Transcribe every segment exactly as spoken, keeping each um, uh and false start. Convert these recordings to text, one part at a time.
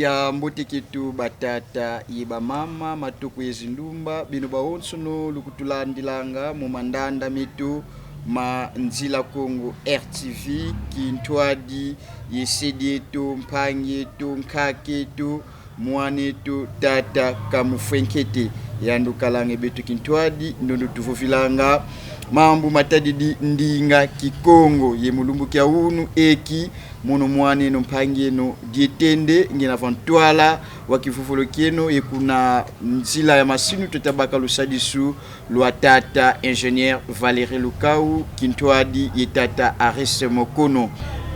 Ya mbote kieto batata ye bamama, matoko ye zindumba, beno bawonsono lukutulandilanga mu mandanda meto ma Nzila Kongo R T V, kintwadi ye se dieto, mpangi eto, nkaka eto, mwana eto, tata Kamufwenkete. Yandi ukalanga beto kintwadi, ndondo tuvovilanga mambu matadidi ndinga Kikongo. Ye mu lumbu kia unu eki, mono mwana eno, mpangi eno Dietende, ngina va ntwala wa kivovolo kieno, ye kuna nzila ya masinu tweta baka lusadisu lwa tata ingénieur Valérie Lukau, kintwadi ye tata Arès Mokono.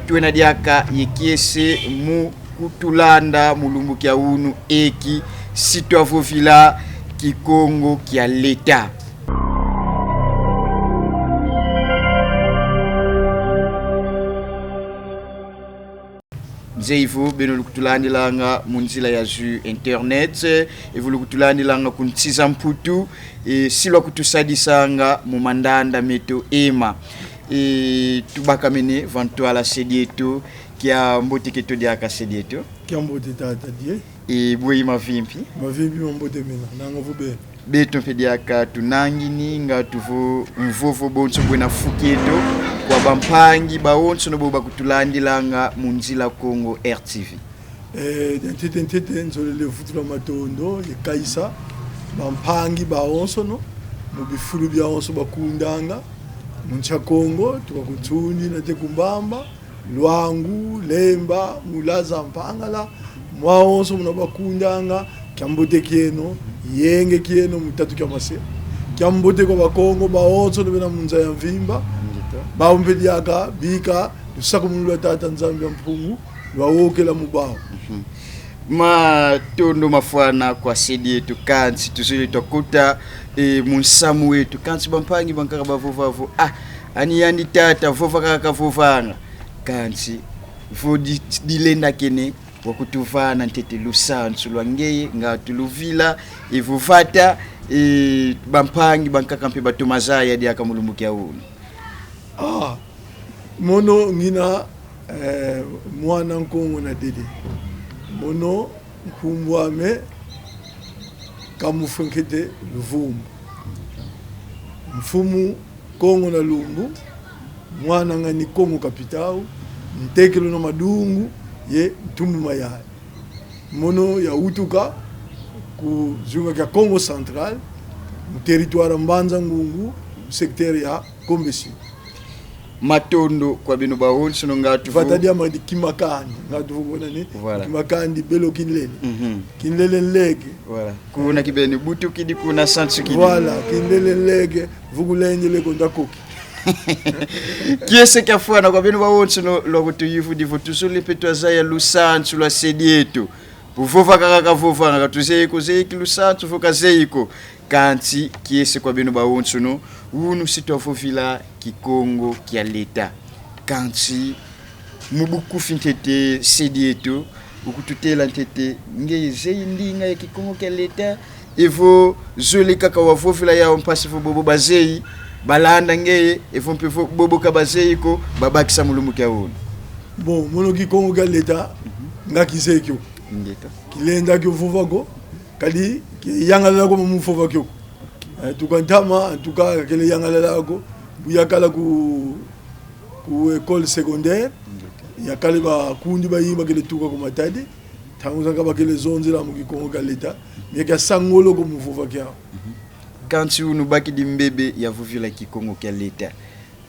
Twena diaka ye kiese mu kutulanda mu lumbu kia unu eki, si twavovila Kikongo kia leta. Nzeye vo beno lukutulandilanga mu nzila ya zu internet, evo lukutulandilanga ku nsi za Mputu, e, si lwakutusadisanga mu mandanda meto ema. E, tubakamene va ntwala se dieto, kia mbote kieto diaka se dieto. Kia mbote tata die. E, bweyi mavimpi? Mavimpi mambote mena, nanga vo beno. Beto mpe diaka tunangini, ngatu vo mvovo bonso bwena fu kieto kwa bampangi bawonsono bobo bakutulandilanga mu Nzila Kongo R T V. Eh, ntete ntete, nzolele vutula matondo ye kayisa bampangi bawonsono mu bifulu biawonso bakundanga mu nsi a Kongo, tuka ku Nsundi nate ku Mbamba, Luangu, Lemba, Mulaza, Mpangala, mwawonso muna bakundanga, kia mbote kieno, yenge kieno mu tatu kia mase. Kia mbote kwa Bakongo bawonsono bena mu nza ya mvimba. Ngeta. Bau mpe diaka bika lusakumunu lwa Tata Nzambi a Mpungu lwawokela mu bau. Mhm. Matondo mafwana kwa se dieto, kansi tuzolele twakota, e, mu nsamu weto. Kansi bampangi bankaka bavova vo: ah, ani yandi tata vova kaka kavovanga. Kansi vo di-, dilendakene wakutuvana ntete lusansu lwa ngeye, ngatu luvila, evo vata, e, bampangi bankaka mpe batoma zaya diaka mu lumbu kia unu. Ah, mono ngina, eh, mwana Nkongo na Dede. Mono nkumbu ame Kamufwenkete Luvumbu. Mfumu Kongo na Lumbu, mwana ngani Kongo Kapitau, ntekelo na Madungu ye Ntumbu Mayala. Mono yawutuka ku zunga kia Kongo Central, mu territoire Mbanza Ngungu, secteur ya Kombe Sud. Matondo kwa beno bawonsono, ngatu vo vata diambu di Kimakandi, ngatu vo bona ni. Voilà. Kimakandi belo kinlele. Mhm. Kinlele nleke. Voilà. Kuna kibeni butukidi, kuna sansukidi. Voilà, kinlele nleke, vukulengele konda koki. Kiese kiafwana kwa beno bawonsono lwakutuyuvudi vo tuzolele mpe twazaya lusansu lwa se dieto. Kuvova kaka kavovanga, katuzeye ko, zeye ki lusansu vo kazeye ko. Kansi kiese kwa beno bawonsono, unu si twavovila Kikongo kia leta. Kansi mu bukufi ntete, se dieto, ukututela ntete, ngeye zeyi ndinga ya Kikongo kia leta, evo zole kaka wavovila yau mpasi vo bobo bazeyi, balanda ngeye, evo mpe vo bobo ka bazeyi ko, babakisa mu lumbu kia unu? Bon, mono Kikongo kia leta, mhm, nga kizeyi kio. Ingeta. Kilenda kio vova ko, kadi kiyangalala ko mu vova kio. Eh, tuka ntama, en tout cas, kele yangalala ko. Bu yakala ku, ku école secondaire, yakala bakundi bayingi bakele tuka ku Matadi. Ntangu zankaka bakele zonzela mu Kikongo kia leta. Mais kia sa ngolo ko mu vova kiau. Kansi unu bakidi mbebe ya vovila Kikongo kia leta.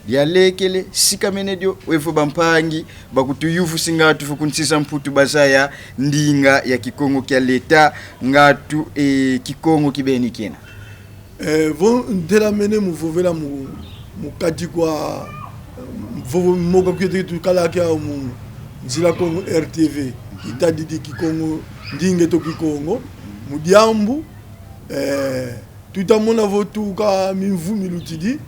Dialekele, sikamene dio, evo bampangi bakutuyuvusi ngatu vo ku nsi za Mputu bazaya ndinga ya Kikongo kia leta, ngatu, e, Kikongo kibeni kiena? Eh, vo ntelamene mu vovela mu, mu kati kwa, eh, vovo moka kieto tukala kiau mu Nzila Kongo R T V, itadidi Kikongo, ndinga eto Kikongo, mu diambu, eh, tuta mona vo tuka mimvu milutidi,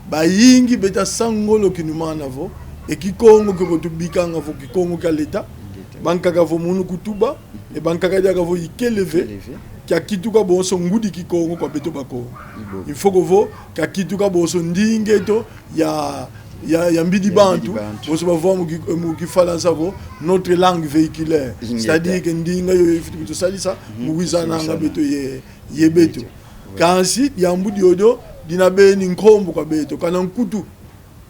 bayingi beta sa ngolo kinumana vo e Kikongo kio ko tubikanga vo Kikongo kia leta, bankaka vo munu kutuba, e bankaka diaka vo ikele ve, ikele ve, kia kituka bonso ngudi Kikongo kwa beto Bakongo. Ibo. Il faut que vo kia kituka bonso ndinga eto ya ya, ya mbidi bantu, bonso bavova mu ki-, mu kifalansa vo notre langue véhiculaire. C'est-à-dire que ndinga yoyo ifwete kutusadisa mu kwisananga beto ye, ye beto. Kansi diambu diodio dina beni nkombo kwa beto. Kana nkutu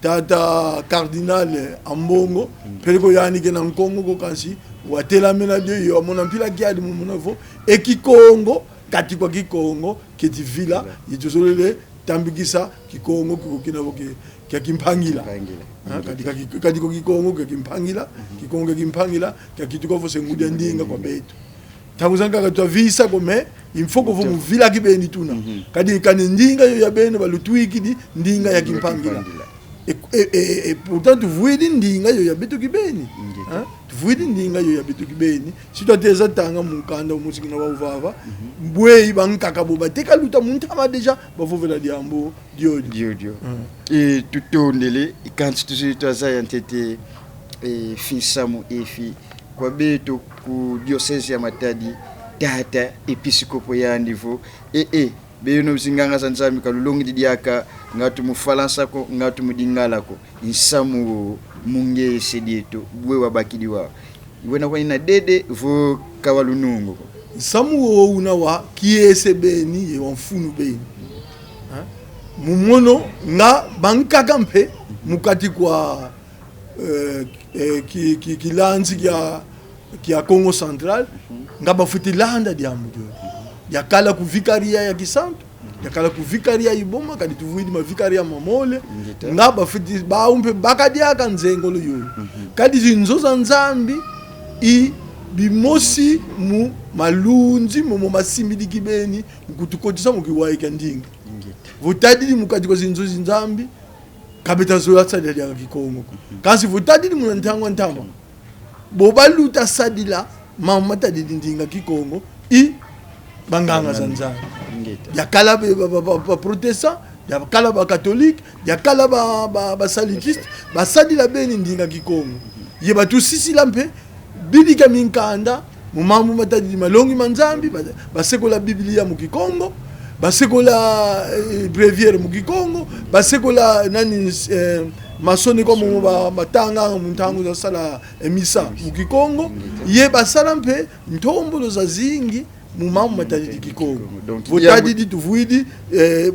tata Cardinal Ambongo, peleko yandi ke na Nkongo ko, kansi watelamena dio, yo amona mpila kiadi mu mona vo e Kikongo, kati kwa Kikongo keti vila, ye tuzolele tambikisa Kikongo kikukina vo ki-, kia kimpangila. Kimpangila. Hein, kati kwa ki-, kati kwa Kikongo kia kimpangila, Kikongo kia kimpangila, kia kituka vo se ngudi a ndinga kwa beto. Ntangu zankaka twavisa ko, mais il faut que vo mu vila kibeni tuna. Kadi, kani ndinga yo ya beno balutwikidi ndinga ya kimpangila. E, e, e, e, pourtant tuvwidi ndinga yo ya beto kibeni. Hein? Tuvwidi ndinga yo ya beto kibeni. Si twateza tanga mukanda umosi kuna wa uvava, bweyi bankaka bo bateka luta mu ntama déjà, bavovela diambu diodio. Diodio. E tutondele, kansi tusi twazaya ntete, e, finsamu efi kwa beto ku diocèse ya Matadi, tata episkopo yandi vo, e, e, beno zinganga za Nzambi, ka lulongidi diaka ngatu mu Falansa ko, ngatu mu Lingala ko. Nsamu wo mu nge se dieto, bwe wabakidi wau? I wena kwani na dede vo ka wa lunungu ko? Nsamu wo una wa kiese beni ye wa mfunu beni. Hein? Mu mono nga bankaka mpe mu kati kwa, eh, eh, ki-, ki-, kilanzi kia, kia Kongo Central, nga bafwete landa diambu dio. Diakala ku vicaria ya Kisantu, diakala ku vicaria Iboma, kadi tuvwidi ma vicaria mamole, nga bafwete, bau mpe baka diaka nzengolo yoyo. Kadi zinzo za Nzambi i bimosi mu malunzi momo masimbidi kibeni, mu kutukotisa mu kiwai kia ndinga. Vo tadidi mu kati kwa zinzo za Nzambi, ka beta zola sadila diaka Kikongo ko. Kansi vo tadidi muna ntangu a ntama, bo baluta sadila mambu matadidi ndinga Kikongo i banganga za Nzambi. Diakala ba, ba, ba, ba, ba protestant, diakala ba catholique, diakala ba, ba, ba salutiste, basadila beni ndinga Kikongo. Ye batusisila mpe bidika minkanda mu mambu matadidi malongi ma Nzambi, ba-, basekola Biblia mu Kikongo, basekola, eh, Bréviaire mu Kikongo, basekola nani, eh, masoneko momo ba-, batanga mu ntangu za sala, eh, misa mu Kikongo, ye basala mpe ntombolo zazingi mu mambu matadidi Kikongo. Donc, vo tadidi tuvwidi, eh,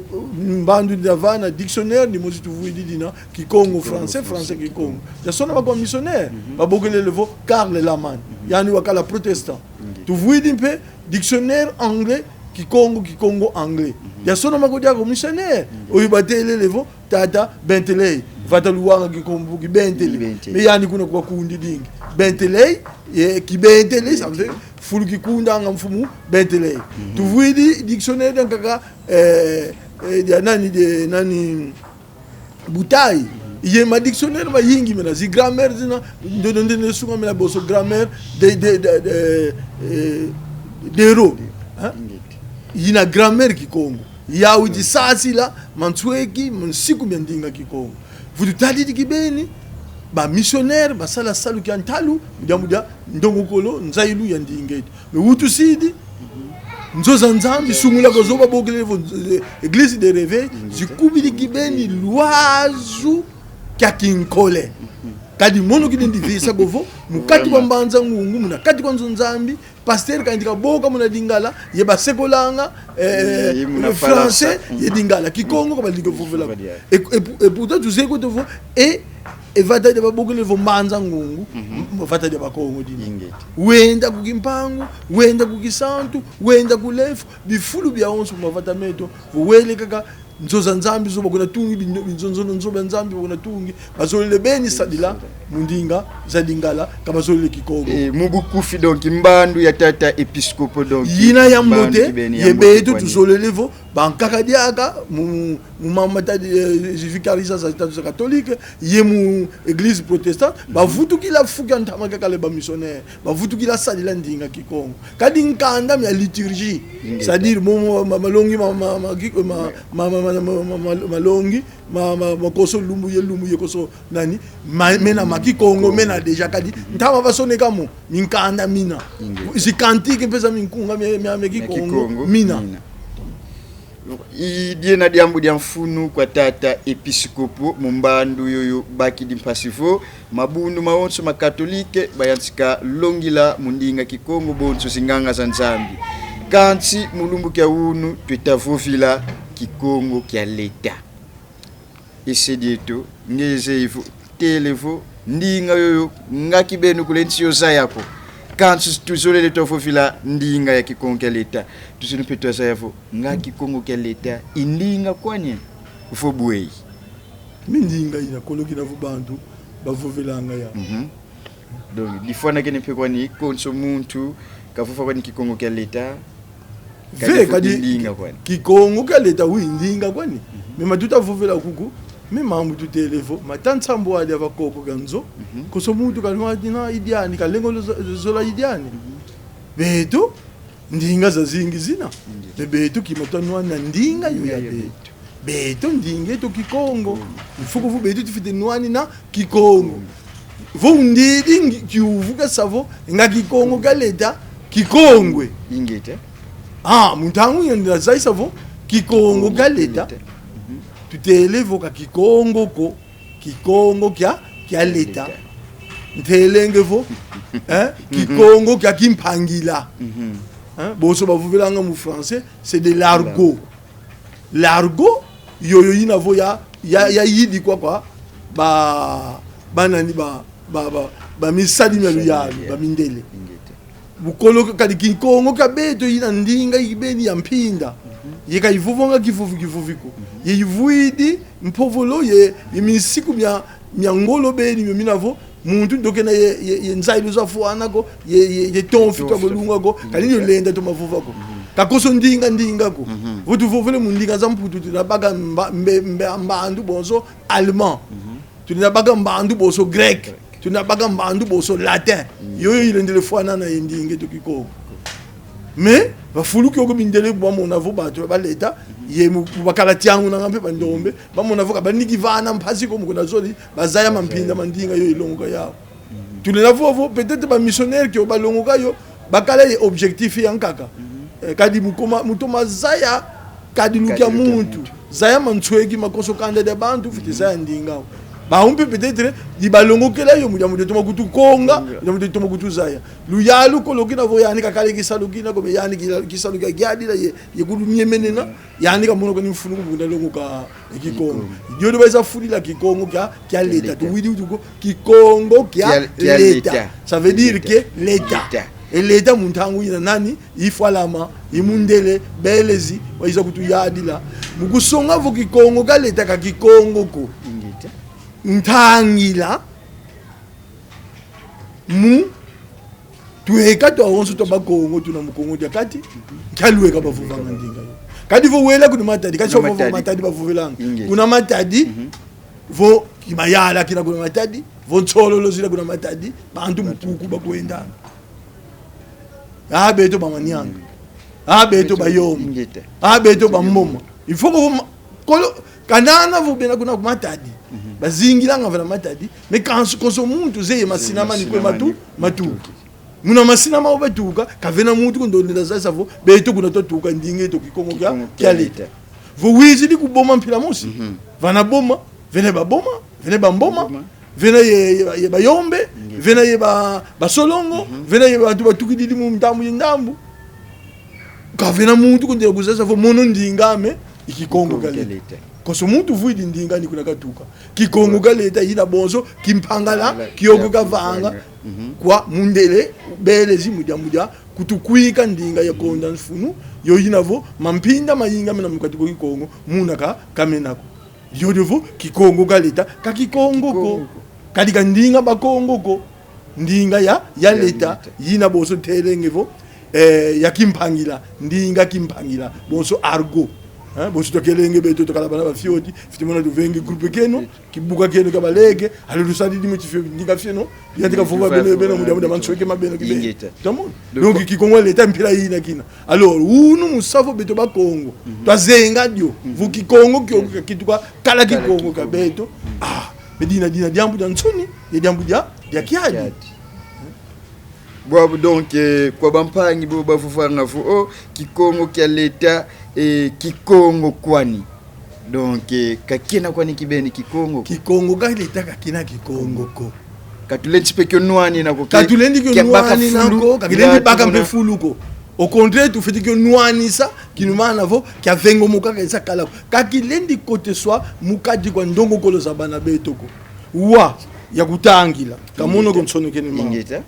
mbandu dina vana dictionnaire, ni mosi tuvwidi dina Kikongo, français, français, Kikongo. Diasonama kwa missionnaire, babokelele vo Karl Laman. Yandi wakala protestant. Tuvwidi mpe dictionnaire anglais, Kikongo, Kikongo, anglais. Diasonama ko diaka kwa missionnaire. Oyu batelele vo tata Bentley. Vata luwanga Kikongo ki Bentley. Bentley. Mais yandi kuna kwa kundi dingi. Bentley, ye, ki Bentley, ça veut dire fulu kikundanga mfumu Bentley. Tuvwidi dictionnaire diankaka, eh, eh, dia nani, de nani, Butai. Ye ma dictionnaire mayingi mena, zi grammaire zina, ndo, ndo, ndo, ndo, sunga mena bonso grammaire de, de, de, de, eh, Dereau. Hein? Yina grammaire Kikongo. Yau idi sasila mansweki, mansiku mia ndinga Kikongo. Vo tutadidi kibeni, ba missionnaire basala salu kia ntalu mu diambu dia ndongokolo, nzayilu ya ndinga eto. Mais wu tusidi, nzo za Nzambi, sungula kwa zo babokele vo, eh, Église de Réveil, zikubidi kibeni lwazu kia kinkole. Kadi mono kidi ndivisa ko vo, mu kati kwa Mbanza Ngungu, muna kati kwa nzo Nzambi, pasteur kayandi kaboka muna Lingala, ye basekolanga, eh, ye muna français, Falansa, ye Lingala. Kikongo ka balika vovela ko. Vovela. Et, et, et pourtant, tuzeye kweto vo, e, e vata dia babokele vo Mbanza Ngungu, m-, vata dia Bakongo dina. Ingeta. Wenda ku Kimpangu, wenda ku Kisantu, wenda ku Lemfu, bifulu biawonso mavata meto, vo wele kaka nzo za Nzambi zo bakuna tungi, binzo-, binzo-, nzo, nzo bia Nzambi bakuna tungi, bazolele beni sadila mu ndinga za Lingala, ka bazolele Kikongo. Eh, mu bukufi, donc, mbandu ya tata episkopo, donc, yina ya mbote, ye beto tuzolele vo, bankaka diaka, mu, mu mambu matadi, eh, vicarisation za tatu za catholique, ye mu église protestante, bavutukila fu kia ntama kiakala ba missionnaire, bavutukila sadila ndinga Kikongo. Kadi nkanda mia liturgie, c'est-à-dire mo, mo, ma-, malongi ma, ma, ma, ki-, ma, ma, malongi ma, ma, ma konso lumbu ye lumbu ye konso nani, ma, mena ma Kikongo, mena déjà kadi ntama basoneka mo, minkanda mina. Zi cantique mpe za minkunga mia, mia, mia Kikongo, mina. I diena diambu dia mfunu kwa tata episkopo mu mbandu yoyo bakidi mpasi vo mabundu mawonso ma katolike bayantika longila mu ndinga Kikongo bonso zinganga za Nzambi. Kansi mu lumbu kia unu tweta vovila Kikongo kia leta. E se dieto, nge zeyi vo, tele vo, ndinga yoyo, nga kibeni kule nsi yo zaya ko. Kansi tuzolele twavovila ndinga ya Kikongo kia leta. Tuzolele mpe twazaya vo, nga Kikongo kia leta i ndinga kwani vo bweyi? Mi ndinga ina kolo kina vo bantu bavovilanga ya. Mhm. Donc, difwanakene mpe kwani, konso muntu kavova kwani Kikongo kia leta, ve, kadi kadi ndinga kwani. Kikongo kia leta, oui, ndinga kwani. Mhm. Mais ma tuta vovela kuku, mais mambu tutele vo, mata nsambwadi ya bakoko kia nzo, mhm, konso muntu kanwa dina i diani, kalengolo zo-, zola i diani. Mhm. Beto, ndinga zazingi zina. Ndinga. Mais beto kima twanwana ndinga yo ya, ya beto. Beto. Beto ndinga eto Kikongo. Mm. Mfuku vo beto tufwete nwanina Kikongo. Mm. Vo undidi ngi-, kiuvu kia sa vo, nga Kikongo kia leta, Kikongwe. Ingeta. Ah, mu ntangu yina ndina zayisa vo, Kikongo kia leta. Kikongo kia leta. Mhm. Tutele vo ka Kikongo ko, Kikongo kia, kia leta. Leta. Ntelenge vo, hein? Mhm. Kikongo kia kimpangila. Mhm. Hein? Bonso bavovelanga mu français, c'est de l'argot. L'argot, yoyo yina vo ya, ya, ya yidikwa kwa ba, ba nani ba, ba, ba, ba misadi mia luyalu, ba mindele. Ingeta. Bukolo kadi Kikongo kia beto yina ndinga ibeni ya mpinda. Mhm. Ye ka ivovanga kivuvi kivuvi ko. Mhm. Ye ivwidi mpovolo ye, ye minsiku mia, mia ngolo beni mio mina vo, muntu ndo kena ye, ye, ye nzayilu zafwana ko, ye, ye, ye tomfi twa kulunga ko, kani yo lenda toma vova ko. Mhm. Ka konso ndinga ndinga ko. Mhm. Vo tuvovele mu ndinga za Mputu, tuna baka mba-, mbe-, mbe-, mbandu bonso allemand. Mhm. Tuna baka mbandu bonso grec. Grec. Tuna baka mbandu bonso latin. Mm. Yoyo ilendele fwanana ye ndinga eto Kikongo. Mais, ba fulu kiokio mindele bamona vo bantu ba leta, ye mu, mu bakala tiangu nanga mpe bandombe, bamona vo ka bani kivana mpasi ko mu kuna zoli, bazaya mampinda ma ndinga yo ilongoka yau. Mm. Tulenda vo vo, peut-être ba missionnaire kio balongoka yo, bakala ye objectif ya nkaka. Mm. Eh, kadi mu koma, mu toma zaya, kadilu kia muntu. Kadilu kia muntu. Zaya mansweki ma konso kanda dia bantu, fwete zaya ndinga. Bau mpe peut-être, di balongokela yo, mu diambu dia toma kutukonga, mu diambu dia toma kutuzaya. Luyalu kolo kina vo yandi kakala ye kisalu kina ko, mais yandi kila-, kisalu kia kiadila ye, ye kulu nyemenena, yandi kamona ko ni mfunu kubunda longoka e Kikongo. Kikongo. Diodio bayiza fudila Kikongo kia, kia leta. Leta. Tuwidi utuko, Kikongo kia, kia, kia leta. Leta. Ça veut dire que leta. Leta. E leta mu ntangu yina nani? Ifwalama, i mundele, belezi, bayiza kutuyadila. Mu kusonga vo Kikongo kia leta ka Kikongo ko. Ingeta. Ntangila, mu tweka twawonso twa Bakongo, tuna mu Kongo dia Kati, nkia lweka bavovanga ndinga yo. Kadi vo wela kuna Matadi, kadi kuna so vo Matadi. Matadi bavovelanga. Ingeta. Kuna Matadi, mhm, vo Kimayala kina kuna Matadi, vo Nsololo zina kuna Matadi, bantu mu kuku bakwendanga. Ah, beto ba Manianga. Ah, beto ba Yombe. Ingeta. Ah, beto ba Mboma. Il faut que vo ma-, kolo, kanana vo bena kuna ku Matadi. Mhm. Bazingilanga vana Matadi. Mais kansi konso muntu zeye masina mani kwe matu-, matuka. Muna masina mau batuka, kavena muntu ko ndonda zayisa vo, beto kuna twatuka ndinga eto Kikongo kia, Kikongo kia leta. Leta. Vo wizidi ku Boma mpila mosi. Mhm. Vana Boma, vena ba Boma, vena ba Mboma, Mboma. Vena ye, ye, ye Bayombe, Nge. Vena ye ba, Basolongo, mhm, vena ye bantu batukididi mu ndambu ye ndambu. Kavena muntu ko ndele kuzayisa vo mono ndinga ame i Kikongo kia leta. Kikongo kia leta. Konso muntu vwidi ndinga ni kuna katuka. Kikongo kia leta yina bonso kimpangala, kimpangala, kiokio kia kavanga, kavanga. Mhm. Kwa mundele, belezi mu diambu dia kutukwika ndinga ya konda mfunu, yo yina vo mampinda mayingamena mu kati kwa Kikongo, muna ka, kamena ko. Diodio vo, Kikongo kia leta, ka Kikongo ko. Kikongo ko. Kadi ka ndinga Bakongo ko. Ndinga ya, ya leta, ya leta, yina bonso telenge vo, eh, ya kimpangila, ndinga kimpangila, bonso argot. Hein, bonso twakelenge beto, twakala bana ba fioti, fwete mona tuvenge groupe kieno, kibuka kieno kia baleke, alors lusadidi mu tifioti, ndinga fieno, yantika vova beno, beno, mu diambu dia mansweki ma beno kibeni. Ingeta. Tamona? Donc, donc, Kikongo leta mpila yina kina. Alors, unu mu sa vo beto Bakongo, mhm, twazenga dio, mhm, vo Kikongo kio, eh, kituka kala, kala Kikongo kia Kikongo. Beto. Mhm. Ah, mais dina, dina diambu dia nsoni, ye diambu dia, dia kiadi. Kiadi. Bwabu donc, eh, kwa bampangi bo bavovanga vo, oh, Kikongo kia leta, E Kikongo kwani? Donc, eh, ka kiena kwani kibeni Kikongo? Kikongo ka leta ka kiena Kikongo ko. Ka tulendi mpe kio nwanina ko, ke-, Ka tulendi kio kia baka nwanina fulu, ko, ka kilendi baka mpe fulu ko. Au contraire, tufwete kio nwanisa, kinumana vo kia vengomoka, ka esa kala ko. Ka kilendi koteswa mu kati kwa ndongokolo za bana beto ko. Wa, ya kutangila. Ka mono ko nsonekene ma. Ingeta.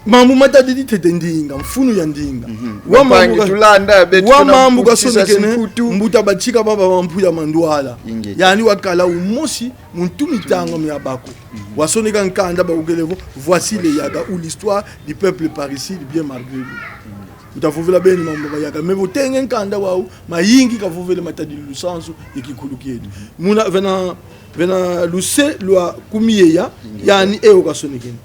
Mambu matadidi ntete ndinga, mfunu ya ndinga. Mhm. Wa mambu ka-, tulanda, beto wa mambu kasonekene, mbuta Batika Baba Mampu ya Mandwala. Ingeta. Yani wakala umosi mu ntu mitanga mia bako. Mhm. Wasoneka nkanda bakukele vo, Voici les Yaga ou l'histoire du peuple parricide bien malgré lui. Mhm. Utavovela beni mambu ma Yaga. Mais vo tenge nkanda wau, mayingi kavovele matadidi lusansu ye kinkulu kieto. Mhm. Muna vena, vena luse lwa kumi ye ya, ingeta, yani ewo kasonekene.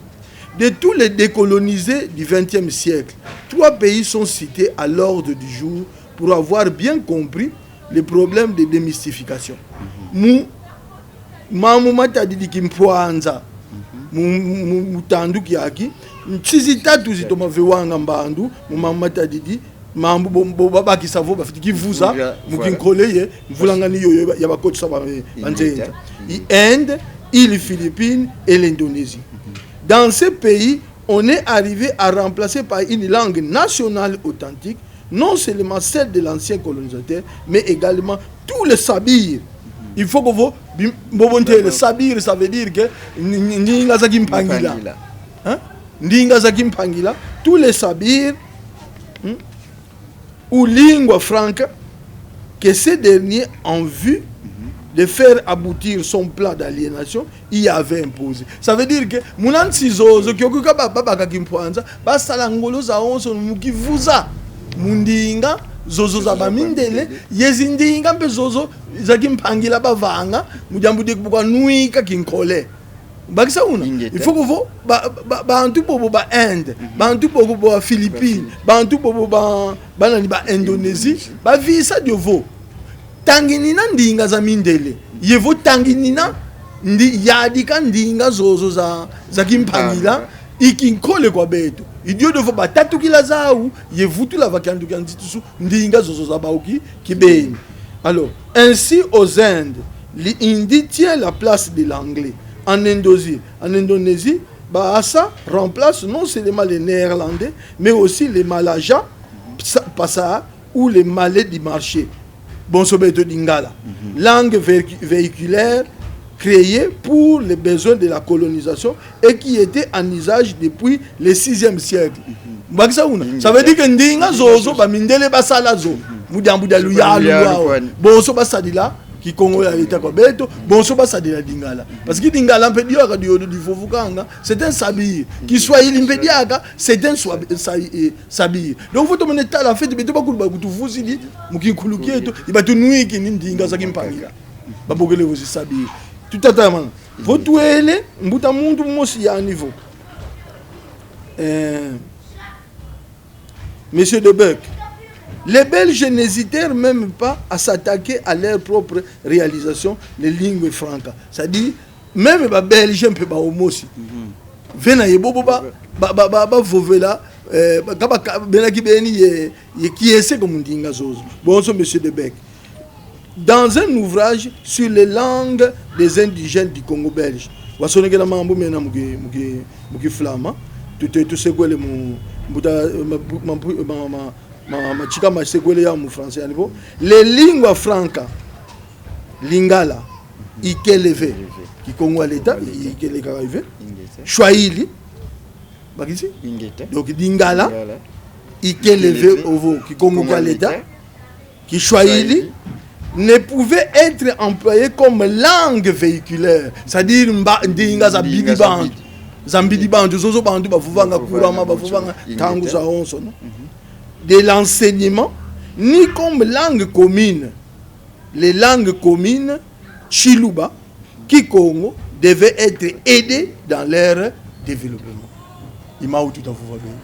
De tous les décolonisés du vingtième siècle, trois pays sont cités à l'ordre du jour pour avoir bien compris les problèmes de démystification. Mu, mambu matadidi kimpwanza, mu, mu, mu tandu kiaki, nsi zitatu zitoma vewanga mbandu mu mambu matadidi, mambu bo, bo babakisa vo bafwete kivuza, vuza, mu, voilà, kinkole ye mvulangani yoyo ya bakotisa ba, banzenza. Ingeta. I Inde, îles Philippines et l'Indonésie. Dans ces pays, on est arrivé à remplacer par une langue nationale authentique non seulement celle de l'ancien colonisateur, mais également tous les sabir. Il faut que vous, bim-, bobo ntele, sabir, ça veut dire que ni-, ni-, ndinga za kimpangila. Kimpangila. Hein? Ndinga za kimpangila, tous les sabir, hmm, ou lingua franca que ces derniers, en vue de faire aboutir son plan d'aliénation, y avait imposé. Ça veut dire que muna nsi zozo, kiokio ka ba-, babaka kimpwanza, basala ngolo zawonso mu kivuza mu ndinga zozo za bamindele, ye zindinga mpe zozo za kimpangila bavanga, mu diambu dia kubaka nwika kinkole. Bakisa una. Ingeta. Il faut que vo, ba, ba, bantu bobo ba Inde, mhm, bantu bobo ba Philippines, ba Philippines, bantu bobo ba, ba nani, ba Indonésie, Indonésie, bavisa dio vo, tanginina ndinga za mindele, ye vo tanginina ndi-, yadika ndinga zozo za, za kimpangila, ah, i kinkole kwa beto. I diodio vo batatukila zau, ye vutula va kiandu kia nzitusu ndinga zozo za bau ki-, kibeni. Alors, ainsi aux Indes, l'hindi tient la place de l'anglais. En Indonésie, en Indonésie, bahasa remplace non seulement le néerlandais, mais aussi le malaja, psa-, pasa, ou le malais du marché. Bonso beto Lingala. Mhm. Langue véhicu-, véhiculaire créée pour les besoins de la colonisation et qui était en usage depuis le sixième siècle. Mhm. Bakisa una. Ingeta. Ça veut dire que ndinga zozo, ba mindele basala zo. Mhm. Mu diambu dia luyalu lwau. Bonso basadila Kikongo ya leta kwa beto, bonso basadila Lingala. Parce que Lingala mpe diaka diodio divovukanga, c'est un sabir. Kiswahili mpe diaka, c'est un swa-, sa-, eh, sabir. Donc, faut tomene tala, en fait, beto bakulu bakutuvuzidi mu kinkulu kieto, i batunwikini ndinga za kimpangila. Babokele vo zi sabir. Tutatamana. Vo twele, mbuta muntu mosi yani vo. Eh, Monsieur De Buck, les Belges n'hésitèrent même pas à s'attaquer à leur propre réalisation, les lingua franca. C'est-à-dire, même ba Belges mpe bau mosi. Mhm. Vena ye bobo ba, ba, ba, ba, bavovela, eh, ba, ka ba, ka, bena kibeni ye, ye kiese ko mu ndinga zozo. Bonso, Monsieur De Buck. Dans un ouvrage sur les langues des indigènes du Congo belge, wasonekela mambu mena mu ki-, mu ki-, mu kiflama. Tute tusekwele mu mbuta, ma, ma, ma, ma, ma, ma, Batika masekwele ya mu français, yani vo: les lingua franca, Lingala, ikele ve. Kikongo ya leta, ikele kaka ve. Swahili, bakisi? Ingeta. Donc, Lingala, ikele ve ovo Kikongo ya leta. Kiswahili ne pouvait être employé comme langue véhiculaire, c'est-à-dire mba-, ndinga za bidi bantu, za bidi bantu, zozo bantu bavovanga kurama, bavovanga ntangu zawonso, non? Mhm. De l'enseignement, ni comme langue commune. Les langues communes, Tshiluba, Kikongo, devaient être aidées dans leur développement. I mau tutavova beni.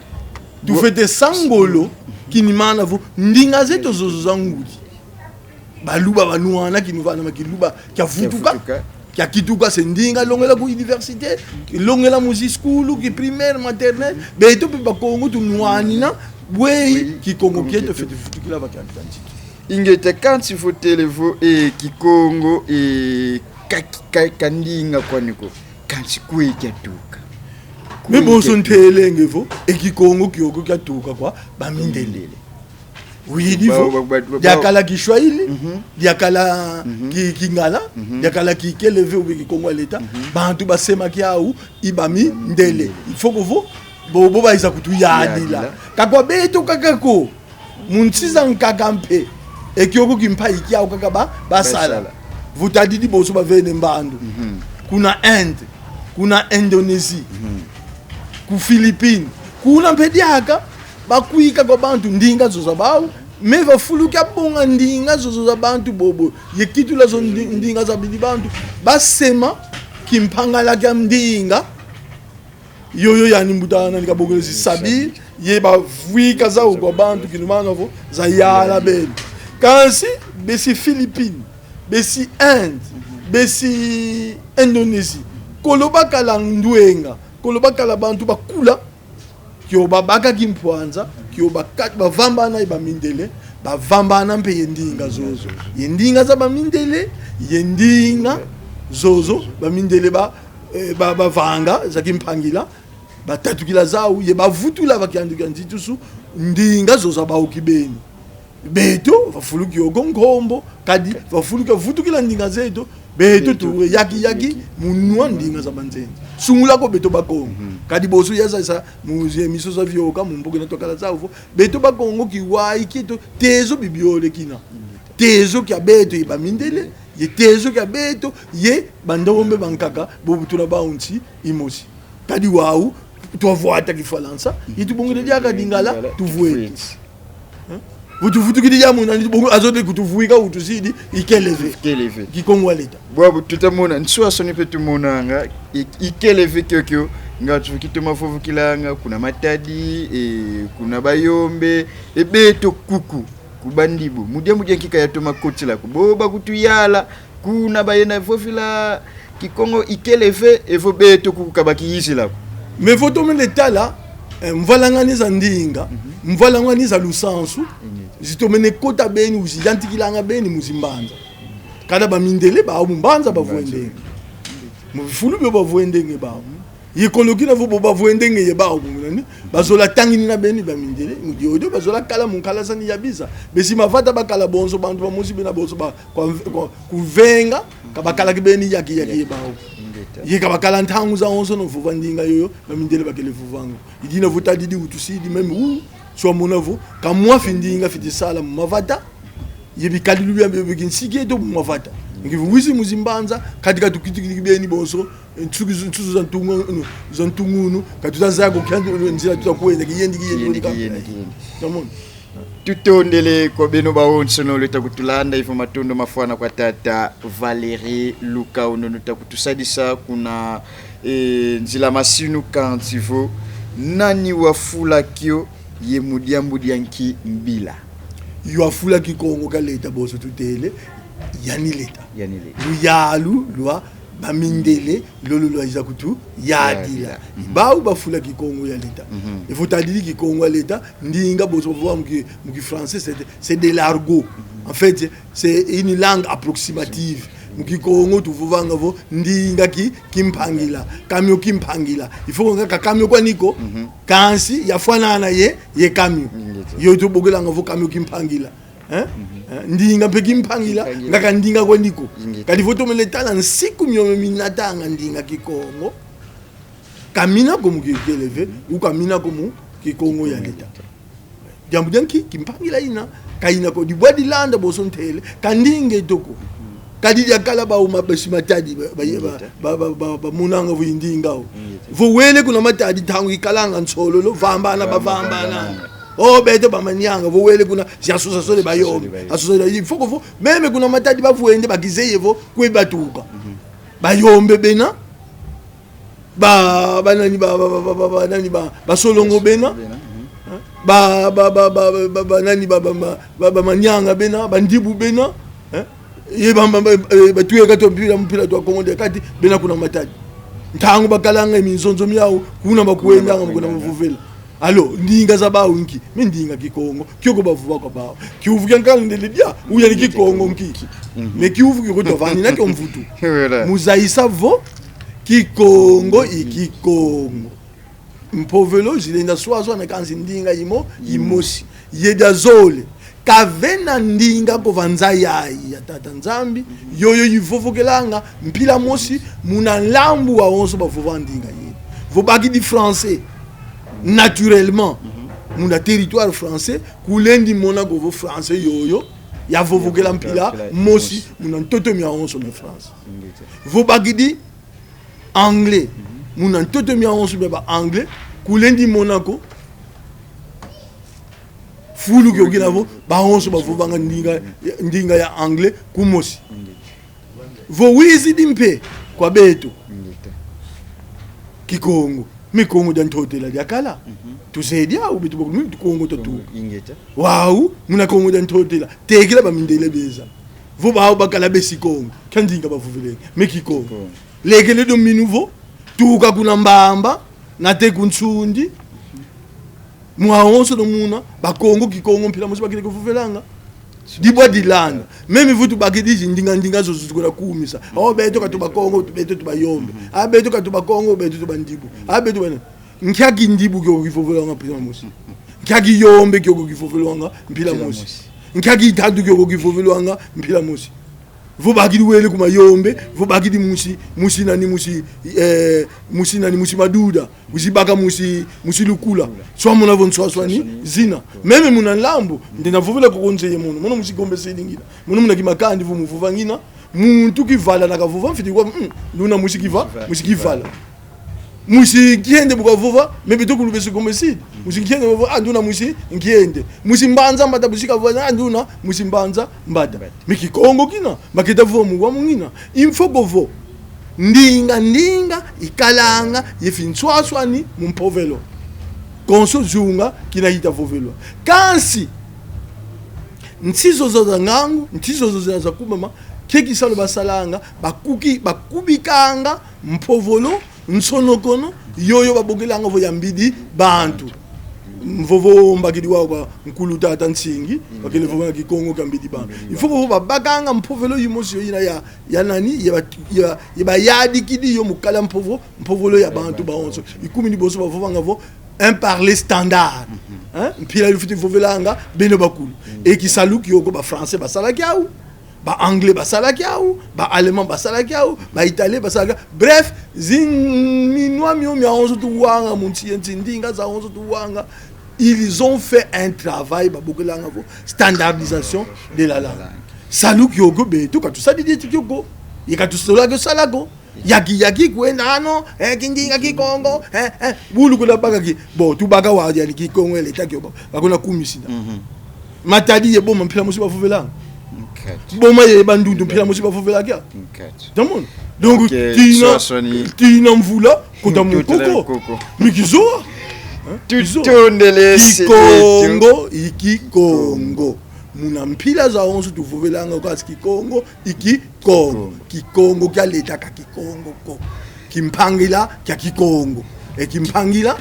Tufwete sa ngolo, kinumana vo ndinga zeto zozo za ngudi. Baluba banwana kinuvana ma Kiluba kiavutuka, kiakituka, se ndinga longela ku université, longela mu zi skulu, ki primaire, maternelle, beto mpe Bakongo tunwanina, Bweyi Kikongo kieto fwete vutukila va kiandu kia nzitusu? Ingeta, kansi vo tele vo, e, Kikongo, e, ka, ka, ka ndinga kwani ko, kansi kweyi kiatuka? Mais bonso ntelenge vo, e Kikongo kiokio kiatuka kwa bamindele. Widi vo, diakala Kiswahili, diakala ki, Kingala, diakala Kikeleve ou Kikongo ya leta, bantu basema kiau i bamindele. Il faut que vo, bo, bo bayiza kutuyadila. Ka kwa beto kaka ko, mu nsi za nkaka mpe, e kiokio kimpa i kiau kaka ba, basala. Basala. Vo tadidi bonso bavene mbandu. Kuna Inde, kuna Indonésie, ku Philippines, kuna mpe diaka, bakwika kwa bantu ndinga zozo za bau, mais va fulu kia bonga ndinga zozo za bantu bobo, ye kitula zo ndi-, ndinga za bidi bantu, basema kimpangala kia ndinga. Yoyo yani mbuta nani Kabongolo si Sabir, ye bavwika zau kwa bantu kinumanga vo, zayala beni. Kansi, besi Philippines, besi Inde, besi Indonésie, kolo bakala ndwenga, kolo bakala bantu bakula, kio babaka kimpwanza, kio baka-, bavambana ye bamindele, bavambana mpe ye ndinga zozo. Ye ndinga za bamindele, ye ndinga zozo, bamindele ba, eh, ba, bavanga za kimpangila, batatukila zau, ye bavutula va kiandu kia nzitusu, ndinga zozo za bau kibeni. Beto, va fulu kiokio nkombo, kadi va fulu kia vutukila ndinga zeto, beto tu yaki yaki mu nwa ndinga za banzenza. Sungula ko beto Bakongo. Kadi bonso ya za sa mu zi émission zavioka, mu mboka ina twakala zau vo, beto Bakongo kiwai kieto, tezo bibiole kina. Tezo kia beto ye bamindele, ye tezo kia beto ye bandombe bankaka, bobu tuna bau nsi imosi. Kadi wau, twavwata Kifalansa, ye tubongele diaka Lingala, tuvweti. Hein? Vo tuvutukidi diambu nani, bongo azo de kutuvwika, utusidi Ikeleve. Ikeleve. Kikongo ya leta. Bwabu tuta mona, nswaswani mpe tumonanga, i-, Ikeleve kiokio, nga tu kitoma vovokilanga, kuna Matadi, e, kuna Bayombe, e beto kuku, ku Bandibu. Mu diambu dia nki ka yatoma kotila ko? Bo bakutuyala, kuna bayena vovila Kikongo Ikeleve, evo beto kuku ka bakiyizila ko. Mais vo tomene tala, eh, mvwalangani za ndinga, mvwalangani za lusansu, zitomene kota beni, uziyantikilanga beni mu zimbanza. Kana bamindele bau mu mbanza bavwendenge. Mu bifulu bio bavwendenge bau. Ye kolo kina vo bo bavwendenge ye bau, mu nani? Bazola tanginina beni bamindele, mu diodio bazola kala mu nkalasani ya biza. Besi Mavata bakala bonso, bantu bamosi bena bonso ba, kwa, kwa, kuvenga, ka bakala kibeni yaki yaki ye bau. Ingeta. Ye ka bakala ntangu zawonsono vova ndinga yoyo, bamindele bakele vovanga. I dina vo tadidi utusidi, même u, si wamona vo, ka mwa fi ndinga fiti sala mu Mavata, ye bikadilu bia, bia, bia kinsi kieto mu Mavata. Nki vo wizi mu zimbanza, kadi ka tukitukidi kibeni bonso, nsuki, nsusu za ntungunu, za ntungunu, ka tuta zaya ko kia nzila tuta kwenda, kiyendi, kiyendi, kiyendi, kiyendi. Tamona. Tutondele kwa beno bawonsono lweta kutulanda, i vo matondo mafwana kwa tata Valéry Lukau, nunu ta kutusadisa kuna, eh, nzila masinu, kansi vo nani wafula kio ye mu diambu dia nki mbila? Yo wafula Kikongo kia leta, bonso tutele, yani leta. Yani leta. Luyalu lwa bamindele, lolo lwayiza kutuyadila. Yadila. Mhm. Bau bafula Kikongo ya leta. Mhm. Il faut tadidi Kikongo ya leta, ndinga bonso bavova mu ki, mu kifrançais, c'est, c'est de l'argot. Mhm. En fait, c'est une langue approximative. Mu Kikongo tuvovanga vo ndinga ki, kimpangila. Kamio kimpangila. Il faut kaka kamio kwani ko, mhm, kansi yafwanana ye, ye kamio. Ingeta. Yo tubokelanga vo kamio kimpangila. Hein? Mhm. Hein? Ndinga mpe kimpangila, kimpangila, nga ka ndinga kwani ko. Ingeta. Kadi vo tomene tala nsiku miomio minatanga ndinga Kikongo, ka mina ko mu Kikeleve, ou ka mina ko mu Kikongo ya leta. Diambu dia nki? Kimpangila ina, ka ina ko. Dibwa dilanda bonso ntele, ka ndinga eto ko. Kadi diakala bau ma, besi Matadi, ba, ba, ba, ingeta, ba, ba, ba, bamonanga vo i ndinga au. Ingeta. Vo wele kuna Matadi, ntangu ikalanga nsololo, vambana, vambana, bavambana. Vambana. Oh, beto ba Manianga, vo wele kuna, si association de Bayombe. Association de Bayombe. Association de, il faut que vo, même kuna Matadi bavwende, bakizeye vo kwe batuka. Mhm. Bayombe bena, ba, ba nani, ba, ba nani, ba, ba Solongo bena. Bena, mhm. Hein? Ba, ba, ba nani, ba, ba, ba, ba, ba Manianga bena, Bandibu bena. Hein? Ye ba, ba, ba, eh, batuyeka twa mpila, mpila twa Kongo dia Kati, bena kuna Matadi. Ntangu bakalanga minzonzo miau, kuna bakwendanga, kuna bavovela. Alors, ndinga za bawu nki? Mais ndinga Kikongo, kiokio bavova kwa bawu. Kiuvu kia nkanda ndele dia, uya ni Kikongo nki? Mais kiuvu kiokio twavanina kio mvutu. Voilà. Mu zayisa vo, Kikongo i Kikongo. Mpovelo zilenda swaswana kansi ndinga imo, imosi. Ye dia zole. Kavena ndinga ko va nza yayi ya Tata Nzambi, yoyo ivovokelanga mpila mosi muna nlambu wawonso bavova ndinga yina. Vo bakidi français, naturellement, muna territoire français, kulendi mona ko vo français yoyo yavovokela mpila mosi muna ntoto miawonso mia France. Vo bakidi anglais, muna ntoto miawonso mia ba anglais, kulendi mona ko fulu kiokio kina vo bawonso bavovanga ndinga, ndinga ya anglais kumosi. Vo wizidi mpe kwa beto, Kikongo, mais Kongo dia Ntotela diakala. Tuzeye diawu beto bakulu, mais Kongo tatu. Ingeta. Wawu, muna Kongo dia Ntotela, tekila bamindele beza. Vo bawu bakala besi Kongo, kia ndinga bavovele, mais Kikongo. Kikongo. Lekele dio minu vo, tuka kuna Mbamba, nate ku Nsundi, mwawonsono muna, Bakongo Kikongo mpila mosi bakele kuvovelanga. Dibwa dilanda. Même vo tubakidi zi ndinga ndinga zozo tukuna kumisa. Oh, beto ka tu Bakongo, beto tu Bayombe. Ah, beto ka tu Bakongo, beto tu Bandibu. Ah, beto bana. Nkia Kindibu kiokio kivovelwanga mpila mosi? Nkia Kiyombe kiokio kivovelwanga mpila mosi? Nkia Kitantu kiokio kivovelwanga mpila mosi? Vo bakidi wele ku Mayombe, vo bakidi musi, musi nani, musi, eh, musi nani, musi Maduda, wizi baka musi, musi Lukula. Swamona vo nswaswani zina. Même muna nlambu, ndenda vovela ko nzeye mono. Mono musi Gombe Sud ngina. Mono muna Kimakandi vo mu vova ngina. Muntu Kivala na kavova, mfweti wa, mm, luna musi Kiva-, musi Kivala. Musi Nkiende bu kavova, mais beto kulu besi Gombe Sud. Musi Nkiende bu kavova, ah, nduna musi Nkiende. Musi Mbanza Mbata bu si kavova, ah, nduna musi Mbanza Mbata. Mbata. Mais Kikongo kina, baketa vova mu wa mu ngina. Il faut que vo ndinga, ndinga ikalanga ye finswaswani mu mpovelo. Konso zunga kina ita vovelwa. Kansi nsi zozo za ngangu, nsi zozo za, za kubama, kio kisalu basalanga, bakuki-, bakubikanga mpovolo, nsonokono, yoyo babokelanga vo ya mbidi bantu. Mvovo mbakidi wa kwa nkulu tata Nsingi, bakele vovanga Kikongo kia mbidi bantu. Il faut que babakanga mpovelo yimosi yo yina ya, ya nani, ya ba-, ya, ya bayadikidi yo mu kala mpovo-, mpovolo ya bantu bawonso. Ikumini bonso bavovanga vo un parler standard. Hein? Mpila lufweti vovelanga, beno bakulu. Et kisalu kiokio ba français basala kiau. Ba anglais basala kiau, ba allemand basala kiau, ba italien basala kiau. Bref, zi minwa mio miawonso tuwanga mu nsi ye nsi, ndinga zawonso tuwanga, ils ont fait un travail, babokelanga vo standardisation de la langue. Salu kiokio beto ka tusadidi ti kiokio, ye ka tusola kio sala ko. Yaki, yaki kwenda ano, eh, kindinga Kikongo, eh, eh. Bulu kuna baka ki, bon, tubaka wa yani Kikongo ya leta kio ba, bakuna kumisina. Matadi ye Boma mpila mosi bavovela. Boma ye Bandundu mpila mosi bavovela kia. Tamon. Donc, tina, tina mvula, kota mu koko. Mikizoa. Hein? Kizoa. Tutondele se Kikongo, i Kikongo. Muna mpila zawonso tuvovelanga kasi Kikongo, i Kikongo. Kikongo kia leta ka Kikongo ko. Kimpangila kia Kikongo. E kimpangila,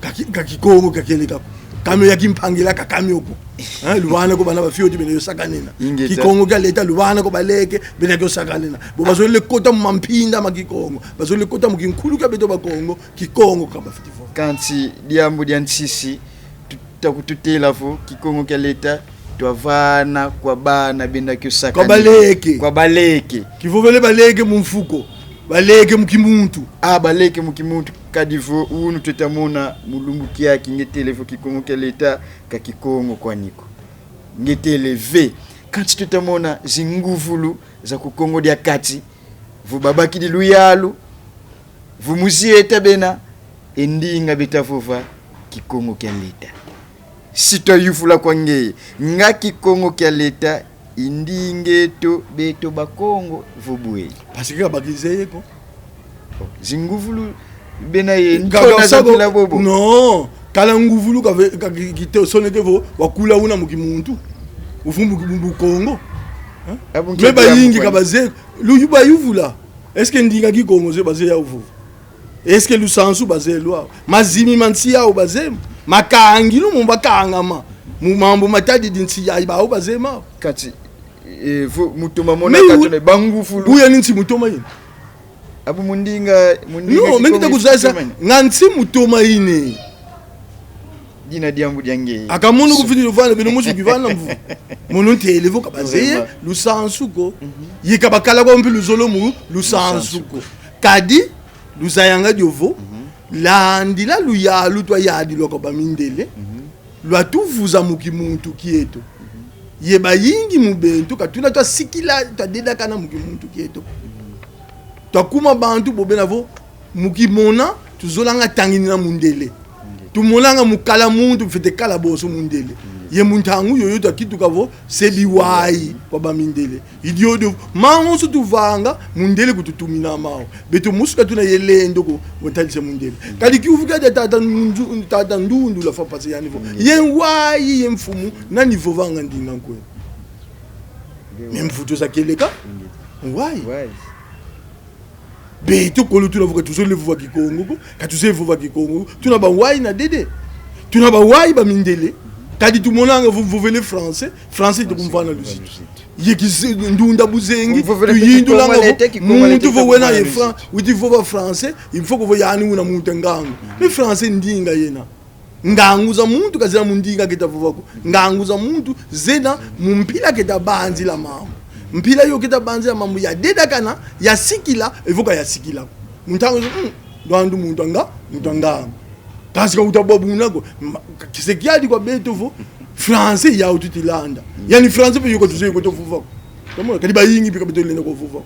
ka ki-, ka Kikongo kia kieleka ko. Kamio ya kimpangila ka kamio ko. Hein, luvana ko bana ba fioti bena yo sakanena. Ingeta. Kikongo kia leta luvana ko baleke bena yo sakanena. Bo bazolele kota mu mampinda ma Kikongo. Bazolele kota mu kinkulu kia beto Bakongo. Kikongo ka bafweti vova. Kansi diambu dia nsisi, tu-, ta kututela vo Kikongo kia leta twavana kwa bana benda kio sakanena. Kwa baleke. Kwa baleke. Kivovele baleke mu mfuko. Baleke mu kimuntu. Ah, baleke mu kimuntu. Kadi vo unu tweta mona mu lumbu kiaki nge tele vo Kikongo kia leta ka Kikongo kwani ko. Nge tele ve. Kansi tweta mona zinguvulu za ku Kongo dia Kati, vo babakidi luyalu, vo mu zieta bena, e ndinga beta vova Kikongo kia leta. Si twayuvula kwa ngeye, nga Kikongo kia leta i ndinga eto beto Bakongo vo bwe? Parce que ka bakizeye ko. Zinguvulu bena ye ntona za mpila bobo. Non, kala nguvulu ka ve-, ka ki-, kite soneke vo wakula una mu kimuntu. Uvu mu ki-, mu Kongo. Hein? Mais bayingi ka bazeye, luyu bayuvula. Est-ce que ndinga Kikongo ze bazeye ya uvu? Est-ce que lusansu bazeye lwau? Mazimi ma nsi yau bazeye mo? Makangilu mo bakangama mu mambu matadidi nsi yayi bau bazeye mau? Kati, eh, vo mu toma mona katule bangufulu. Buya ni nsi mu toma yina. Abu mu ndinga, mu ndinga. Non, mais nita kuzayisa, nga nsi mu toma yina. Dina diambu dia ngeye. Aka mono kufidi luvana, beno mosi kivana mvu. Mono ntele vo ka bazeye lusansu ko. Ye ka bakala kwa mpi luzolo mu lusansu ko. Kadi luzayanga dio vo, landila luyalu twayadilwa kwa bamindele, lwatuvuza mu kimuntu kieto. Ye bayingi mu beto, ka tuna twasikila, twadedakana mu kimuntu kieto. Twakuma bantu bo bena vo, mu kimona, tuzolanga tanginina mundele. Tumonanga mu kala muntu, mfwete kala bonso mundele. Ye mu ntangu yoyo twakituka vo, se biwayi kwa bamindele. I diodio, mawonso tuvanga, mundele kututumina mau. Beto mosi ka tuna ye lendo ko, vo ntadisa mundele. Kadi kiuvu kia dia tata Ndu-, tata Ndundu lwafwa mpasi yandi vo, ye wayi, ye mfumu, nani vovanga ndinga nkwe? Mais mvutu za kieleka? Wayi. Beto kolo tuna vo ka tuzolele vova Kikongo ko, ka tuzeye vova Kikongo ko. Tuna bawayi na dede. Tuna bawayi bamindele. Kadi tumonanga vo mvovele français, français ite kumvana luzitu. Ye kize-, ndunda buzengi, tuyindulanga vo muntu vo wena ye Fran-, witi vova français, il faut que vo yani una muntu ngangu. Mais français ndinga yena. Ngangu za muntu ka zena mu ndinga keta vova ko. Ngangu za muntu zena mu mpila keta banzila mambu. Mpila yo keta banzila mambu yadedakana, yasikila, evo ka yasikila ko. Mu ntangu zo, mm, lwandu muntu anga, muntu anga. Kansi ka uta bwa buna ko. Ma-, ka-, kise kiadi kwa beto vo, français yau tuti landa. Yani français mpe yo ka tuzeye ko tuvova ko. Tomona, kadi bayingi mpe ka beto lenda ko vova ko.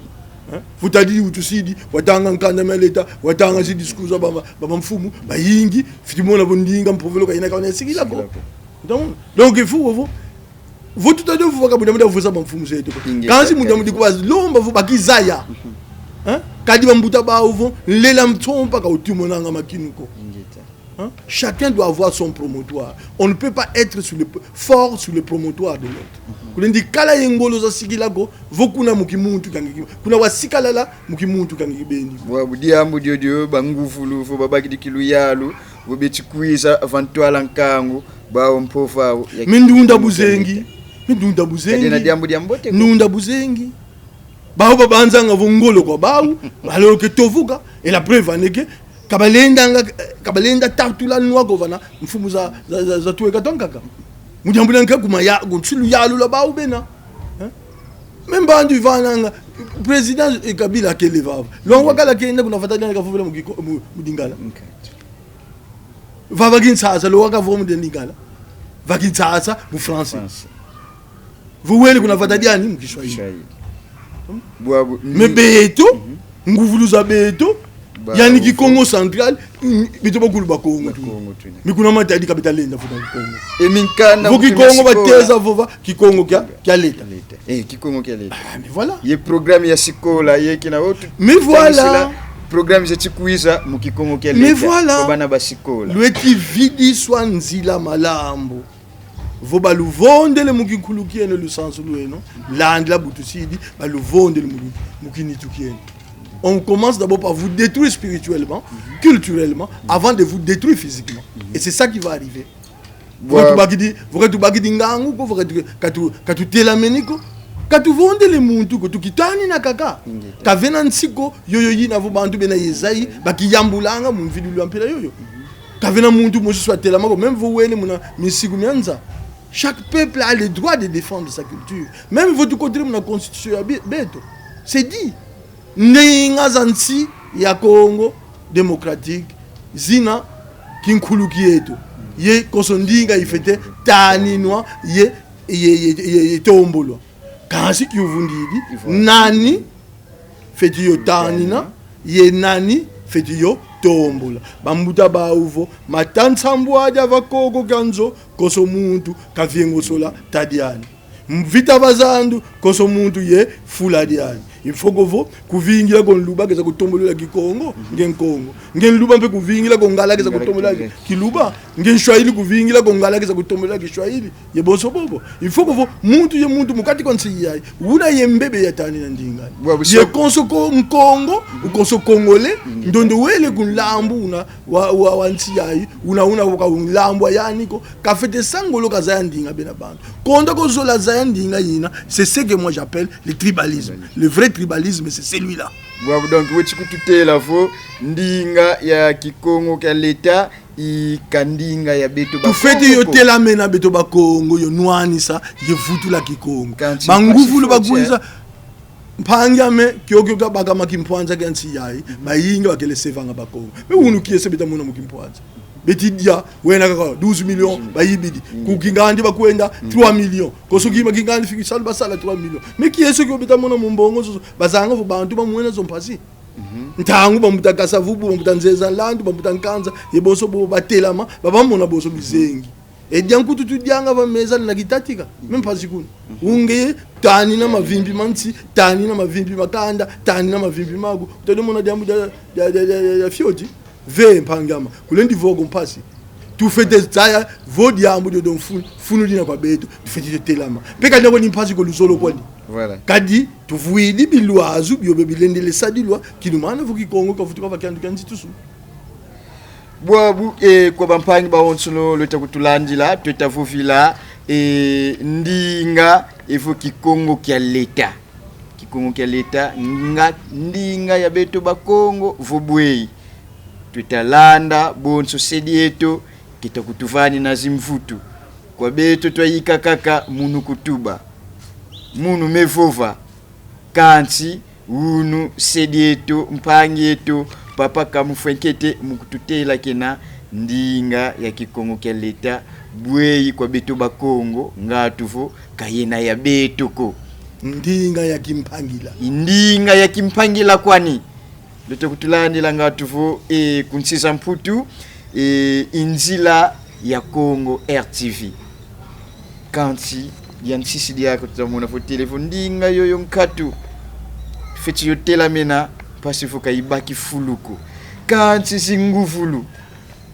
Hein? Vo tadi utusidi, watanga nkanda mia leta, watanga zi discours za ba, ba, ba mfumu, bayingi, fweti mona vo ndinga mpovelo ka yina ka wana yasikila ko. Sikila ko. Donc, donc, il faut vo, vo tuta dio vova ka buda muda vuza ba mfumu zeto ko. Ingeta, kansi mudia mudi kwa lomba vo bakizaya. Hein? Kadi bambuta bau vo, nlela nsompa ka uti monanga makinu ko. Ingeta. Hein? Chacun doit avoir son promontoire. On ne peut pas être sur le, fort sur le promontoire de l'autre. Kulendi kala ye ngolo zasikila ko, vo kuna mu kimuntu kiangi ki-, kuna wasikalala mu kimuntu kiangi kibeni. Bwabu diambu diodio, banguvulu, vo babakidi kiluyalu, vo beti kwiza va ntwala nkangu, bau mpova au ya mindunda buzengi. Mindunda buzengi. Kadi na diambu dia mbote ko. Ndunda buzengi. Bau babanzanga vo ngolo kwa bau, alors que tovuka, et la preuve en est que, ka balendanga, ka balenda tatula nwa ko vana mfumu za, za, za, za tweka twankaka. Mu diambu dia nkaka kuma ya, ku nsi luyalu lwa bau bena. Hein? Même bantu ivananga, président, eh, Kabila kele vava. Longwa kala kenda kuna vata diandi kavovela mu kiko-, mu, mu Lingala. Okay. Vava Kinshasa, lo waka vo mu Lingala. Va Kinshasa, mu français. Français. Vo wele kuna vata diandi mu Kiswahili. Kiswahili. Bwabu, mais beto, nguvulu za beto, yani Kikongo Central, mm, beto bakulu Bakongo tu. Bakongo tu. Mais kuna Matadi ka beta lenda vova Kikongo. E minkanda vo Kikongo bateza vova, Kikongo kia, kia leta. Leta. Eh, Kikongo kia leta. Ah, mais voilà. Ye programme ya sikola, ye kina otu. Mais voilà. Programme za tikwiza mu Kikongo kia leta. Mais voilà. Kwa bana ba sikola. Lweti vidiswa nzila malambu. Vo baluvondele mu kinkulu kieno, lusansu lweno, landila bu tusidi, baluvondele mu, mu kinitu kieno. On commence d'abord par vous détruire spirituellement, culturellement, avant de vous détruire physiquement. Et c'est ça qui va arriver. Vo ka tubakidi, vo ka tubakidi ngangu ko, vo ka tu-, ka tu-, ka tutelameni ko, ka tuvondele muntu ko, tukitanina kaka. Ingeta. Ka vena nsi ko, yoyo yina vo bantu bena ye zayi, bakiyambulanga mu mvidilu ya mpila yoyo. Ka vena muntu mosi swatelama ko, même vo wele muna misiku mia nza. Chaque peuple a le droit de défendre sa culture. Même vo tukotele muna constitution ya be-, beto. C'est dit. Ndinga za nsi ya Congo Démocratique zina kinkulu kieto. Ye konso ndinga ifwete taninwa ye, ye, ye, ye, ye tombolwa. Kansi kiuvu ndidi, nani fweti yo tanina, ye nani fweti yo tombola. Bambuta bau vo, mata nsambwadi ava koko kia nzo, konso muntu kaviengosola ta diandi. Mvita va zandu, konso muntu ye fula diandi. Il faut que vo, kuvingila ko Nluba keza kutombolola Kikongo, nge Nkongo. Nge Nluba mpe kuvingila ko Ngala keza kutombolola Kiluba. Nge Swahili kuvingila ko, Ngala keza kutombola Kiswahili. Ye bonso bobo. Il faut que vo muntu ye muntu mu kati kwa nsi yayi, una ye mbebe ya tanina ndinga. Bwabu, ye so- konso ko Nkongo, u konso Congolais, ndondo wele ku nlambu una wa, wa, wa nsi yayi, una, una ka nlambu wa yani ko, kafwete sa ngolo kazaya ndinga bena bantu. Konda ko zola zaya ndinga yina, c'est ce que moi j'appelle le tribalisme. Le vrai tribalisme, c'est celui-là. Bwabu, donc, weti kututela vo ndinga ya Kikongo kia leta i ka ndinga ya beto Bakongo ko. Tufwete yo telamena beto Bakongo, yo nwanisa, ye vutula Kikongo. Kansi banguvulu mpasi foti, bakwiza, eh? Mpangi ame, kiokio kabakama kimpwanza kia nsi yayi, bayingi bakele sevanga Bakongo. Mais unu kiese beta mona mu kimpwanza? Beti dia, wena kaka douze millions, bayibidi. Ku kingandi bakwenda, trois millions. Konso kima kingandi fiki salu basala trois millions. Mais kiese kio beta mona mu mbongo zozo, bazanga vo bantu bamwena zo mpasi. Ntangu bambuta Kasa-Vubu, bambuta Nzeza Nlandu, bambuta Nkanza, ye bonso bo batelama, babamona bonso bizengi. E dia nkutu tudianga va meza na kitatika, même pas ikuna. Unge, tanina mavimpi ma nsi, tanina mavimpi ma kanda, tanina mavimpi maku. Utadi mona diambu dia, dia, dia, dia, dia, dia fioti. Ve mpangi ame, kulendi vo ko mpasi. Tufwete zaya vo diambu diodio mfunu, mfunu dina kwa beto, tufwete telama. Mpe ka dina ko ni mpasi ko, luzolo kwandi. Voilà. Kadi tuvwidi bilwazu biobio bilendele sadilwa, kinumana vo Kikongo kavutuka va kiandu kia nzitusu. Bwabu, eh, kwa bampangi bawonsono lweta kutulandila, tweta vovila, eh, ndinga evo Kikongo kia leta. Kikongo kia leta nga ndinga ya beto Bakongo vo bweyi. Tweta landa bonso se dieto keta kutuvanina zimvutu. Kwa beto twayika kaka munu kutuba. Munu me vova. Kansi unu se dieto, mpangi eto, Papa Kamufwenkete, mu kututela kena ndinga ya Kikongo kia leta bweyi kwa beto Bakongo, ngatu vo ka yena ya beto ko. Ndinga ya kimpangila. I ndinga ya kimpangila kwani. Lweta kutulandila ngatu vo, e, ku nsi za Mputu, e, i nzila ya Kongo R T V. Kansi dia nsisi diaka tuta mona vo tele vo ndinga yoyo nkatu, fweti yo telamena, mpasi vo ka ibaki fulu ko. Kansi zinguvulu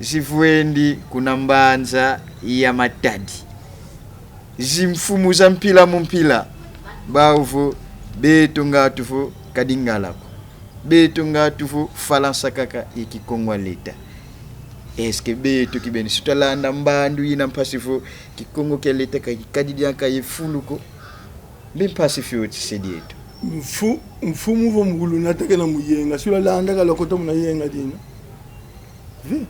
zivwendi kuna mbanza ya Matadi. Zimfumu za mpila mu mpila, bau vo beto ngatu vo ka Lingala ko. Beto ngatu vo Falansa kaka ye Kikongo kia leta. Est-ce que beto kibeni si twalanda mbandu yina mpasi vo Kikongo kia leta ka kikadi diaka ye fulu ko? Mbi mpasi fioti se dieto. Mfu-, mfumu vo mu wulu nata kena mu yenga, si lwalanda ka lwakota muna yenga dina. Ve.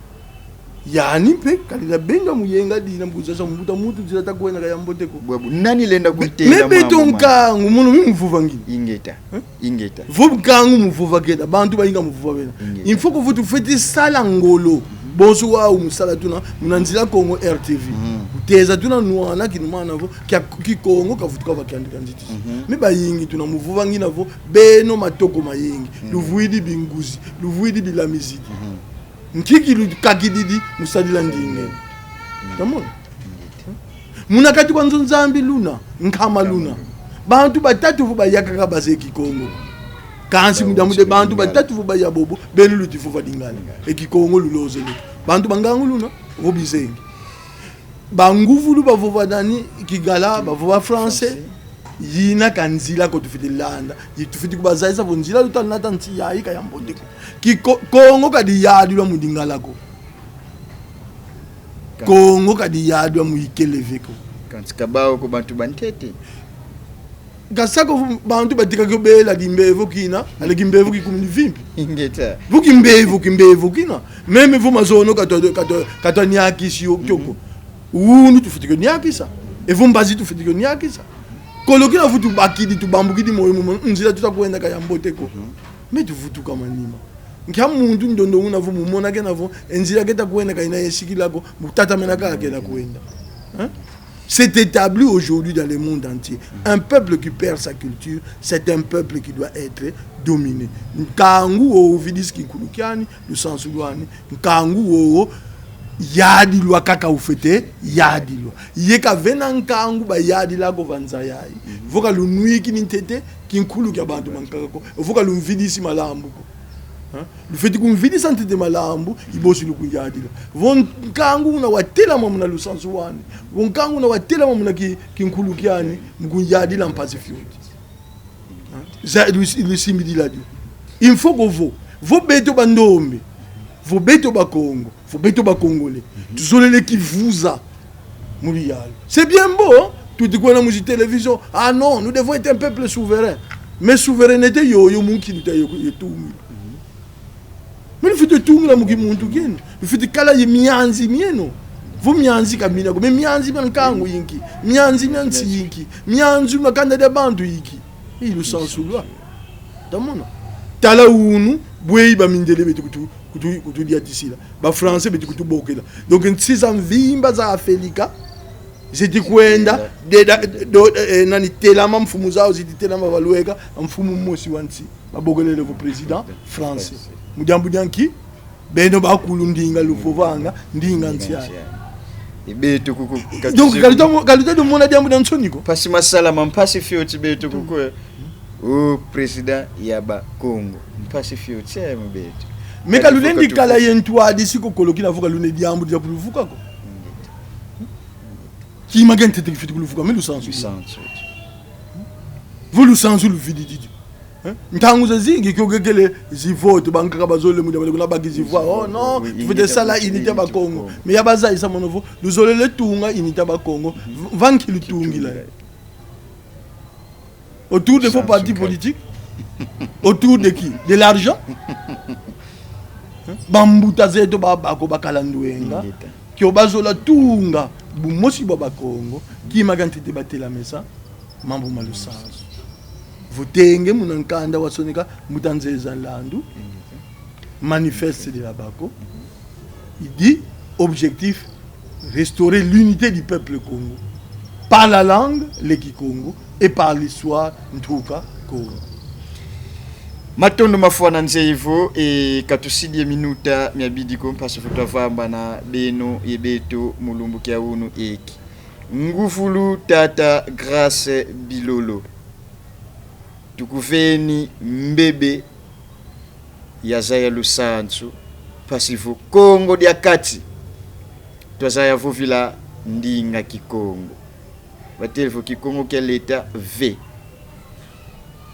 Yani mpe, kadi lwabenga mu yenga dina, mu kuzasa mbuta muntu nzila ta kwenda ka ya mbote ko. Bwabu, nani lenda kuntela mambu ma? Me beto nkangu, mono mi mu vova ngina. Ingeta. Eh? Ingeta. Vo nkangu mu vova kena, bantu bayingi mu vova bena. Ingeta. Il faut que vo tufweti sala ngolo. Bonso wau mu sala tuna, muna nzila Kongo R T V. Mhm. Kuteza tuna nwana kinumana vo, kia Kikongo kavutuka va kiandu kia nzitusu. Mhm. Mais bayingi tuna mu vova ngina vo, beno matoko mayingi. Mhm. Luvwidi binguzi, luvwidi bilamizidi. Mhm. Nki kilukakididi mu sadila ndinga eno? Tamona? Muna kati kwa nzo Nzambi luna, nkama luna. Bantu batatu vo bayakaka bazeye Kikongo. Kansi mu diambu dia bantu batatu vo baya bobo, beno luti vova Lingala. E Kikongo lulozele. Bantu ba ngangu luna, vo bizengi. Banguvulu bavova nani, Kingala, bavova français. Yina ka nzila ko tufwete landa. Yi tufwete kubazayisa vo nzila luta nata nsi yayi ka ya mbote ko. Kiko-, Kongo ka diyadilwa mu Lingala ko. Ka- Kongo ka diyadilwa mu Ikele ve ko. Kansi ka bau ko bantu bantete. Kasa ko vo bantu batika kio bela kimbevo kina, ale kimbevo kikumi ni vimpi. Ingeta. Vo kimbevo, kimbevo kina. Même vo mazono katwa, katwa, katwa niakisi yo kiokio ko. Mhm. Unu tufwete kio niakisa. Evo mbazi tufwete kio niakisa. Kolo kina vo tubakidi, tubambukidi moyo mu mono, nzila tuta kwenda ka ya mbote ko. Mhm. Mais tuvutuka manima. Nkia muntu ndondo una vo mu mona kena vo, e nzila keta kwenda ka yina yesikila ko, mu tatamana kaka kena kwenda. Hein? C'est établi aujourd'hui dans le monde entier. Un peuple qui perd sa culture, c'est un peuple qui doit être dominé. Nkangu wowo uvidisi kinkulu kiani, lusansu lwani, nkangu wowo yadilwa kaka ufwete yadilwa. Ye ka vena nkangu bayadila ko va nza yayi. Vo ka lunwikini ntete kinkulu kia bantu bankaka ko, vo ka lumvidisi malambu ko. Hein? Lufwete kumvidisa ntete malambu, i bosi lukunjadila. Vo nkangu una watelama muna lusansu lwani, vo nkangu una watelama muna ki-, kinkulu kiani, mu kunjadila mpasi fioti. Hein? Za-, lusi-, lusimbidila dio. Il faut que vo, vo beto bandombe, vo beto Bakongo, vo beto ba Congolais, tuzolele kivuza mu biyalu. C'est bien beau, hein? Tuti kwenda mu zi télévision. Ah non, nous devons être un peuple souverain. Mais souveraineté yoyo mu nki luta yo, yo tumi. Mais lufwete tungila mu kimuntu kieno. Lufwete kala ye mianzi mieno. Vo mianzi ka mina ko, mais mianzi mia nkangu i nki? Mianzi mia nsi i nki? Mianzi mia kanda dia bantu i nki? I lusansu lwa. Tamona. Tala unu, bweyi bamindele beti kutu-, kutu-, kutudiatisila. Ba Français beti kutubokela. Donc, nsi za mvimba za Afelika zeti kwenda, de-, da-, do-, eh, nani, telama, mfumu zau zeti telama, balweka mfumu mosi wa nsi. Babokelele vo président français. Mu diambu dia nki? Beno bakulu, ndinga luvovanga, ndinga nsi ani. E beto kuku, donc, ka luta mo-, ka luta dio mona diambu dia nsoni ko. Mpasi masalama, mpasi fioti beto kuku. O président ya Bakongo, mpasi fioti, eh, mu beto. Mais ka lulendi kala ye ntwadisi ko kolo kina vo ka luna diambu dia kuluvuka ko. Kima kia ntete kifwete kuluvuka, mais lusansu. Lusansu. Vo lusansu luvididi dio. Hein? Ntangu zazingi kio kekele zi vote, bankaka bazolele mu dia bale kuna baki zi voix. Oh non, oui, tufwete sala unité ya Bakongo. Mais ya bazayisa mono vo, luzolele tunga unité ya Bakongo. V-, va nki lutungila? Autour de faux partis politiques? Autour de qui? De l'argent? Hein? Bambuta zeto ba-, bako bakala ndwenga. Ingeta. Kio bazola tunga bumosi bwa Bakongo, kima kia ntete batelamesa mambu ma lusansu. Vo tenge muna nkanda wasoneka mbuta Nzeza Nlandu, Manifeste de la Bako, il dit, objectif, restaurer l'unité du peuple Kongo par la langue, le Kikongo, et par l'histoire, ntuka Kongo. Matondo mafwana nzeyi vo, e, ka tusidi ye minuta miabidi ko, mpasi vo twavambana beno ye beto mu lumbu kia unu eki. Nguvulu tata Grâce Bilolo, tukuveni mbebe ya zaya lusansu, mpasi vo Kongo dia Kati twazaya vovila ndinga Kikongo. Batele vo Kikongo kia leta ve.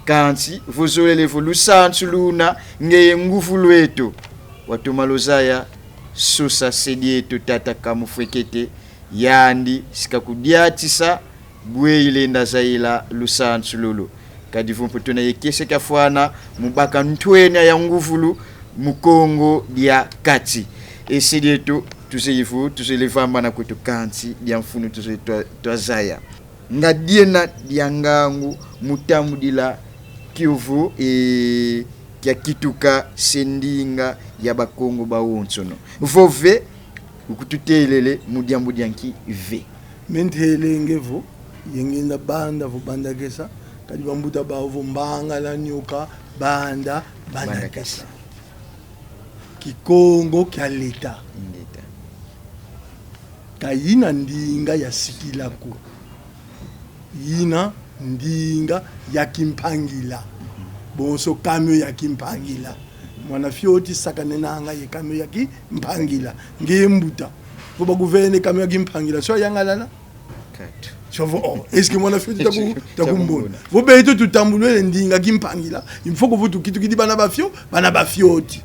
Kansi vo zolele vo lusansu luna ngeye nguvulu eto, watoma luzaya sosa se dieto tata Kamufwekete, yandi si kakudiatisa bweyi lenda zayila lusansu lolo. Kadi vo mpe tuna ye kiese kiafwana mu baka ntwenia ya nguvulu mu Kongo dia Kati. E se dieto, tuzeyi vo tuzolele vambana kweto kansi dia mfunu tuzolele twa-, twazaya. Nga diena dia ngangu mu tambudila kio vo, e, kia kituka se ndinga ya Bakongo bawonsono. Vove, ukututelele mu diambu dia nki ve? Me ntelenge vo, ye ngienda banda vo bandakesa, kadi bambuta bau vo mbangala nyoka, banda, bandakesa. Bandakesa. Kikongo kia leta. Ingeta. Ka yina ndinga ya sikila ko. Yina ndinga ya kimpangila. Bonso camion ya kimpangila. Mwana fioti sakanenanga ye camion ya kimpangila. Nge mbuta. Vo baguvene camion ya kimpangila, si wayangalala? Katu. Si vo, oh, est-ce que mwana fioti ta ku-, ta kumbona? Vo beto tutambulwele ndinga kimpangila, il faut que vo tukitukidi bana ba fio-, bana ba fioti.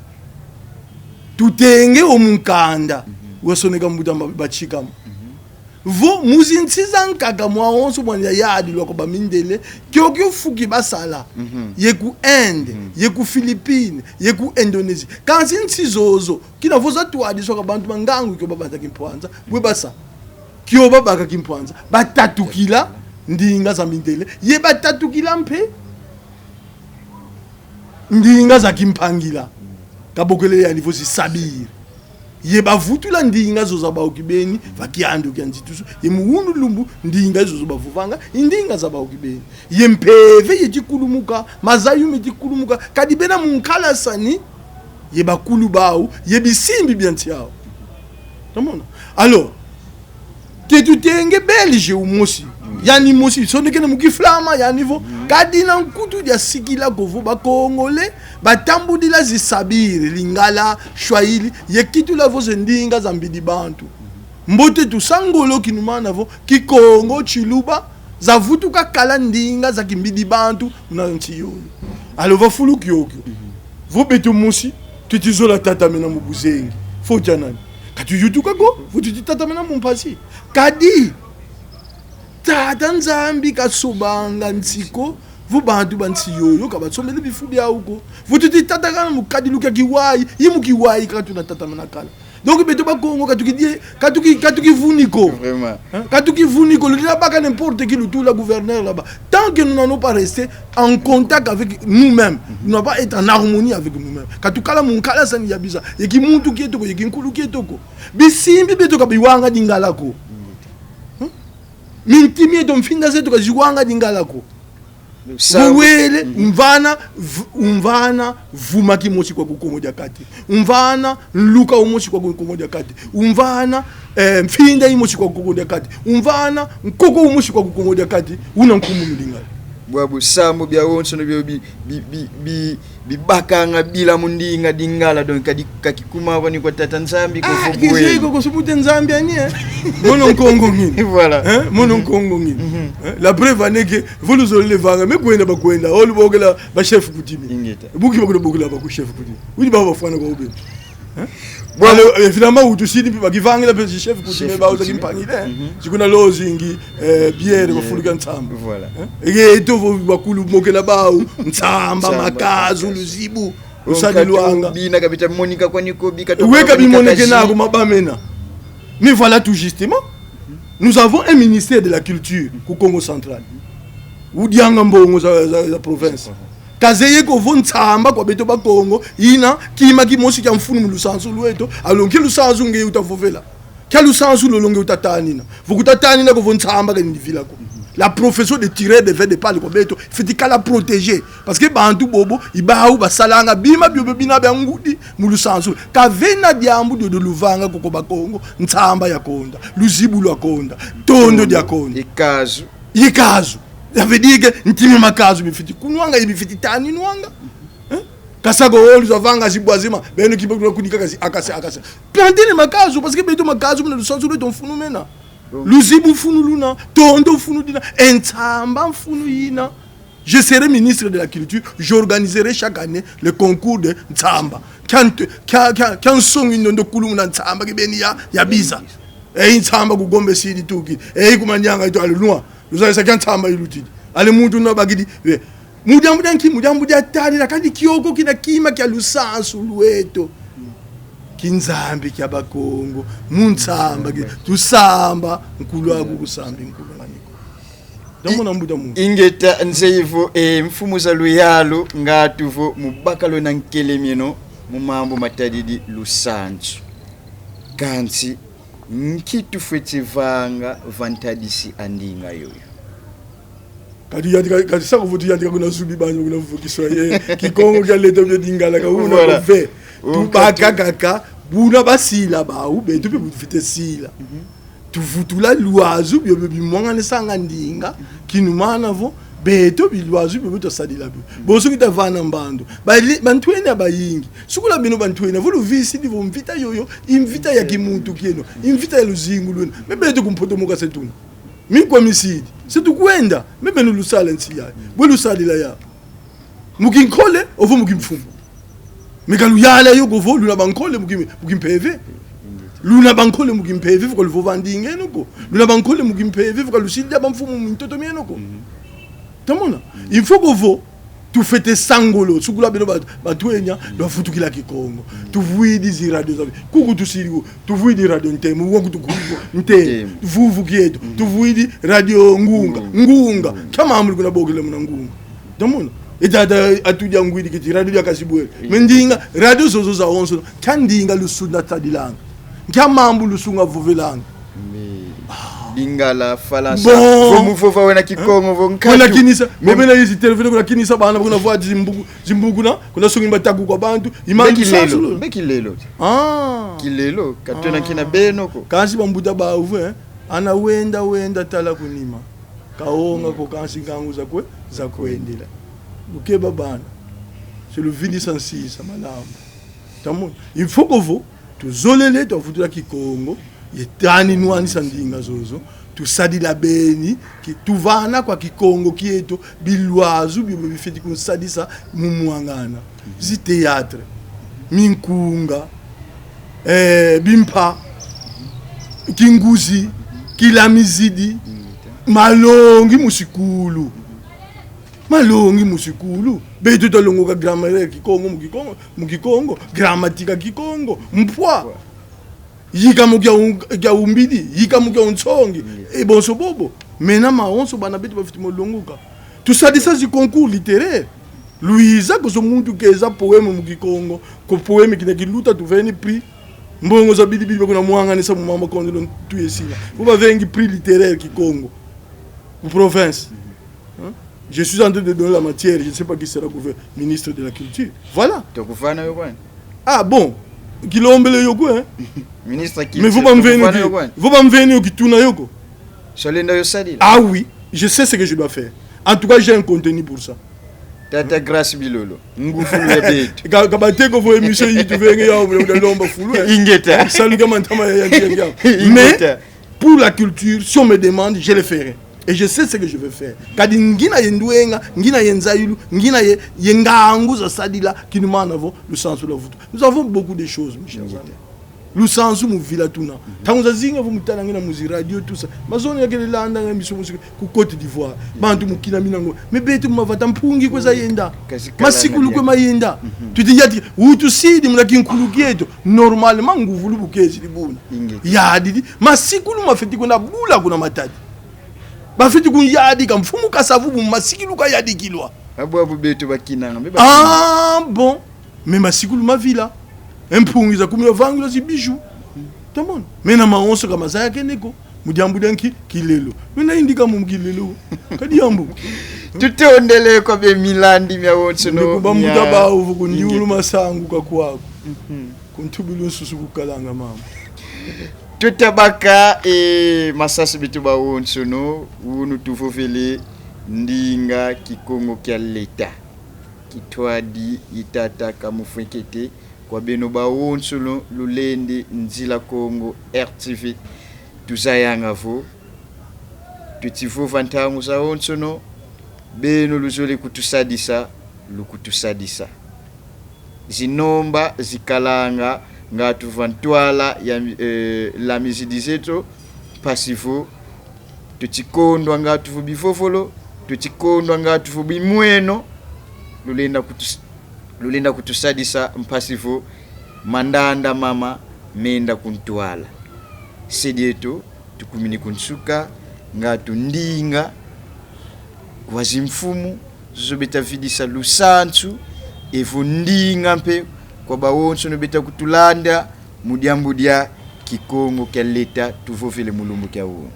Tutenge o mu nkanda, mhm, wasoneka mbuta mba-, batshikama. Mhm. Vo mu zinsi zankaka mwawonso mwa yayadilwa kwa bamindele, kiokio fu ki basala, mhm, ye ku Inde, mhm, ye ku Philippines, ye ku Indonésie. Kansi nsi zozo, kina vo zatwadiswa kwa bantu ba ngangu kio babata kimpwanza, bwe basa. Kio babaka kimpwanza, batatukila ndinga za mindele, ye batatukila mpe ndinga za kimpangila. Ka bokele yandi vo zi sabir. Ye bavutula ndinga zo za bau kibeni va kiandu kia nzitusu. Ye mu unu lumbu ndinga zozo bavovanga i ndinga za bau kibeni. Ye mpeve yeti kulumuka, mazayu meti kulumuka, kadi bena mu nkalasani ye bakulu bau, ye bisimbi bia nsi au. Tamona? Alors, ke tutenge Belge umosi. Yandi mosi, sonekene mu kiflama, yandi vo. Kadi na nkutu dia sikila ko vo ba Congolais batambudila zisabiri, Lingala, Swahili, ye kitula vo ze ndinga za mbidi bantu. Mbote tusa ngolo kinumana vo Kikongo, Tshiluba, zavutuka kala ndinga za kimbidi bantu na nsi yoyo. Alors va fulu kiokio. Vo beto mosi, tuti zola tatamena mu buzengi. Faut ya nani? Ka tuyutuka ko, vo tuti tatamena mu mpasi. Kadi, Tata Nzambi kasobanga nsi ko, vo bantu ba nsi yoyo ka basombele bifu biau ko. Vo tuti tatamena mu kadilu kia kiwai, i mu kiwai kaka tuna tatamena kala. Donc, beto ba Kongo, ka tukidi-, ka tuki-, ka tukivuni ko. Vraiment. Hein? Ka tukivuni ko, luna baka n'importe qui, lutula gouverneur là-bas. Tant que nous n'allons pas rester en contact avec nous-mêmes, nous n'allons pas être en harmonie avec nous-mêmes. Ka tukala mu nkalasani ya biza, ye kimuntu kieto ko, ye kinkulu kieto ko. Bisimbi bieto ka biwanga Lingala ko. Hein? Mintima mieto, mfinda zeto ka ziwanga Lingala ko. Vo wele, umvana, v-, umvana vuma kimosi kwaku Kongo dia Kati. Umvana nluka umosi kwaku Kongo dia Kati. Umvana, eh, mfinda imosi kwaku Kongo dia Kati. Umvana nkoko umosi kwaku Kongo dia Kati. Una nkumbu mu Lingala. Bwabu sambu biawonsono bio bi, bi, bi, bi, bibakanga bila mu ndinga Lingala, donc kadi ka kikuma kwani kwa Tata Nzambi ko. Ah, vo kizeye bwe ko, ko sumute Nzambi ani, eh? Mono Nkongo ngini? Voilà. Eh? Mono Nkongo ngini? Eh? La preuve en est que vo luzolele vanga, me kwenda bakwenda, o lubokela ba chef coutumier. Ingeta. Bu ki bakuna bokela ba ku chef coutumier? Widi ba bafwana kwa ube. Hein? Bon, alors, évidemment, utusidi mpi bakivangila mpe chef coutumier, chef bawu za coutumier. Kimpangile, hein? Zikuna lozingi, eh, bière, bafuluka nsamba. Voilà. Hein? Yeto vo bakulu mokela bawu nsamba, nsamba, makazu, luzibu, lusadi lwanga. Bina kabita monika kwani ko, bika to weka bimoneke na kuma bamena. Mais voilà, tout justement, nous avons un ministère de la culture ku Kongo Central. Udianga mbongo za, za, za province. Kazeye ko vo nsamba kwa beto ba Kongo ina kima kimosi kia mfunu mu lusansu lweto, alors que lusansu nge utavovela. Kia lusansu lolo nge utatanina. Vo kutatanina ko, vo nsamba ka ndivila ko. La profession de tireur de vers de palme kwa beto fweti kala protégée. Parce que bantu bobo i bawu basalanga bima biobio bina bia ngudi mu lusansu. Ka vena diambu diodio luvanga ko kwa ba Kongo, nsamba ya konda, luzibu lwa konda, tondo dia konda. Ikazu. Ye kazu. Ça veut dire que ntima makazu mifweti kunwanga, ye mifweti taninwanga. Hein? Kasa ko olu zavanga zibwa zima, beno kibo kuna kunika kazi akase, akase. Plantez les makazu, parce que beto makazu muna lusansu lweto mfunu mena. Luzibu mfunu luna, tondo mfunu dina, e nsamba mfunu yina. Je serai ministre de la culture, j'organiserai chaque année le concours de nsamba. Kia nt-, kia, kia, kia nsongi ndondo kulu muna nsamba kibeni ya, ya biza. Eyi nsamba ku Gombe Sud tuki. Eyi ku Manianga itu alunwa. Luzayisa kia nsamba ilutidi. Ale muntu na bakidi. Eh, mu diambu dia nki? Mu diambu dia tanina kadi kiokio kina kima kia lusansu lweto. Kinzambi kia Bakongo. Mu nsamba ki-, tusamba, nkulu aku kusambi, nkulu maniko. Tamona mbuta muntu. Ingeta, nzeyi vo, eh, mfumu za luyalu, ngatu vo mu bakala na nkelemeno mu mambu matadidi lusansu. Kansi, nki tufweti vanga va ntadisi a ndinga yoyo? Kadi yandi ka-, kadi sa ko vo tuyantika kuna zubi banjo kuna vo Kiswahili. Kikongo kia leta bia Lingala ka una. Voilà. Ko ve. Tubaka kaka, buna basila bawu, beto mpe bu tufwete sila. Mhm. Tuvutula lwazu biobio bimwanganisanga ndinga, kinumana vo, beto bilwazu biobio twasadila bio. Bonso kita vana mbandu. Bali-, bantwenia bayingi. Sukula beno bantwenia, vo luvisidi vo mvita yoyo, i mvita ya kimuntu kieno, i mvita ya luzingu lweno. Mais beto ku Mpoto moka se tuna. Mikwa misidi. Se tukwenda, mais beno lusala nsi yayi. Bwe lusadila ya. Mu kinkole, ovo mu kimfumu. Mais ka luyala yo ko vo, luna bankole mu kim-, mu kimpeve. Luna bankole mu kimpeve, vo ka luvova ndinga eno ko. Luna bankole mu kimpeve, vo ka lusidi diaka bamfumu mu mintoto mieno ko. Mhm. Tamona? Mhm. Il faut ko vo, tufwete sa ngolo, sukula beno ba-, bantwenia, mhm, lwavutukila Kikongo. Mhm. Tuvwidi zi radio zabi. Kuku tusidi ko, tuvwidi Radio Ntemo, waku tukuku Ntemo. Ntemo. Vuvu kieto. Mhm. Tuvwidi Radio Ngunga. Ngunga. Ngunga. Nkia mambu kuna bokela muna Ngunga? Tamona? E tata atudia ngwidi kiti radio dia kasibwele. Mm. Mais ndinga, radio zozo zawonso, nkia ndinga lusuna tadilanga? Nkia mambu lusunga vovelanga? Mais Lingala, Falansa, bon, vo mu vova wena Kikongo, vo nkatu. Kuna Kinisa, même bena yizi télévision kuna Kinisa, bana kuna vwa zimbuku, zimbuku kuna, kuna songi mataku kwa bantu, imani. Mbe kilelo, kisansulo. Mbe kilelo. Ah. Kilelo, ka twena kina beno ko. Kansi bambuta bawu vo, eh? Ana wenda, wenda, tala ku nima. Kawonga ko kansi ngangu za kwe-, za kwendela. Lukeba bana. Se luvidisa nsisa malamba. Tamu. Il faut que vo, tuzolele, twavutula Kikongo, ye tani nwanisa ndinga zozo, tusadila beni, ki-, tuvana kwa Kikongo kieto, bilwazu bio bifweti kunsadisa mu mwangana. Zi théâtre, minkunga, eh, bimpa, kinguzi, kilamizidi, malongi mu sikulu. Malongi mu sikulu. Beto twalongoka grammaire ya Kikongo mu Kikongo, mu Kikongo, gramatika Kikongo, mpwa. Yika mu kia un-, kia umbidi, yika mu kia unsongi. E bonso bobo. Mena mawonso bana beto bafweti mo longoka. Tusadisa zi concours littéraire. Luiza ko zo muntu keza poème mu Kikongo, ko poème kina kiluta tuveni prix. Mbongo za bidi bidi bakuna mwanganisa mu mama kondo lo tuyesina. Vo bavengi prix littéraire Kikongo. Ku province. Hein? Je suis en train de donner la matière, je ne sais pas qui sera gouverneur, ministre de la Culture. Voilà. Tokuvana yo kwani? Ah bon. Kilombele yo kwe, hein? Ministre ki-, mais vo bamveni yo ki-, vo bamveni yo kituna yo ko. Solenda yo sadila. Ah oui, je sais ce que je dois faire. En tout cas, j'ai un contenu pour ça. Tata Grâce Bilolo, ngufulu ya beto. Ka-, ka bateko vo émission yi tuvenge ya, vo ya lomba fulu, eh. Ingeta. Salu kama ntama ya, ya, ya, ya. Mais ingeta. Pour la culture, si on me demande, je le ferai. Et je sais ce que je vais faire. Kadi ngina ye ndwenga, ngina ye nzayulu, ngina ye, ye ngangu za sadila, kinumana vo lusansu lwa vutu. Nous avons beaucoup de choses, mes chers amis. Lusansu mu vila tuna. Ntangu zazingi vo mu tala ngina mu zi radio, tout ça. Mazono ya kele landa nga émission musique ku Côte d'Ivoire. Bantu mu kina mina ngo. Mais beto mu mavata, Mpungi kwe zayenda. Masikulu kwe mayenda. Tuti yati, utusidi muna kinkulu kieto. Normalement, nguvulu bu kezi di buna. Ingeta. Yadidi, masikulu mafweti kwenda bula kuna Matadi. Bafweti kuyadika, mfumu Kasa-Vubu masikulu kayadikilwa. Abo, abo beto bakinanga, me bakinanga. Ah, bon. Mais masikulu mavila. E Mpungi za kumi ya vangula zi bijoux. Tamona. Mena mawonso ka mazayakene ko. Mu diambu dia nki? Kilelo. Mena indika mu kilelo. Ka diambu. Tutondele kwa beno milandi miawonsono. Ndeko bambuta mia-, bawu vo ku ndiulu ingeta. Masangu ka kwaku. Mhm. Ku ntubilu nsusu kukalanga mama. Tutabaka e masasi beto bawonsono, unu tuvovele ndinga Kikongo kia leta. Kintwadi i tata Kamufwekete, kwa beno bawonsono lulendi Nzila Kongo R T V. Tuzayanga vo, tweti vova ntangu zawonsono, beno luzolele kutusadisa, lukutusadisa. Zinomba zikalanga ngatu va ntwala ya, eh, lamizidi zeto, mpasi vo tweti kondwa ngatu vo bivovolo, tweti kondwa ngatu vo bimweno, lulenda kutus-, lulenda kutusadisa mpasi vo mandanda mama menda ku ntwala. Se dieto, tukumini ku nsuka, ngatu ndinga kwa zimfumu zozo beta vidisa lusansu, evo ndinga mpe kwa bawonsono beta kutulanda mu diambu dia Kikongo kia leta tuvovele mu lumbu kia unu.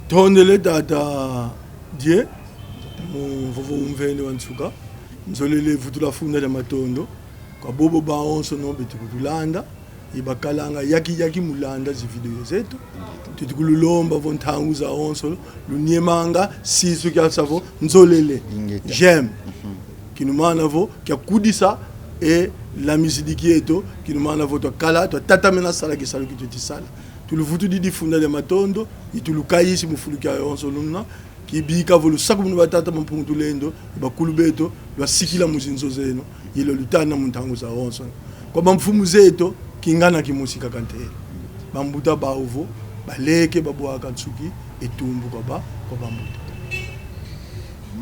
Tondele tata Die, mu mvovo umvene wa nsuka, nzolele vutula funda dia matondo kwa bobo bawonsono beti kutulanda, i bakalanga yaki yaki mu landa zi vidéo zeto. Tuti kululomba vo ntangu zawonso luniemanga sisu kia sa vo nzolele. Ingeta. J'aime. Mhm. Kinumana vo kia kudisa e lamizidi kieto, kinumana vo twakala, twatatamena sala kisalu ki tweti sala. Tuluvutudidi funda dia matondo, i tulukayisi mu fulu kia yonso luna, kibika vo lusakumunu lwa Tata Mpungu Tulendo, bakulu beto, lwasikila mu zinzo zeno, ye lwalutana mu ntangu zawonso. Kwa bamfumu zeto, kingana kimosi kaka ntele. Bambuta bawu vo, baleke babwaka nsuki, e tumbu kwa ba-, kwa bambuta.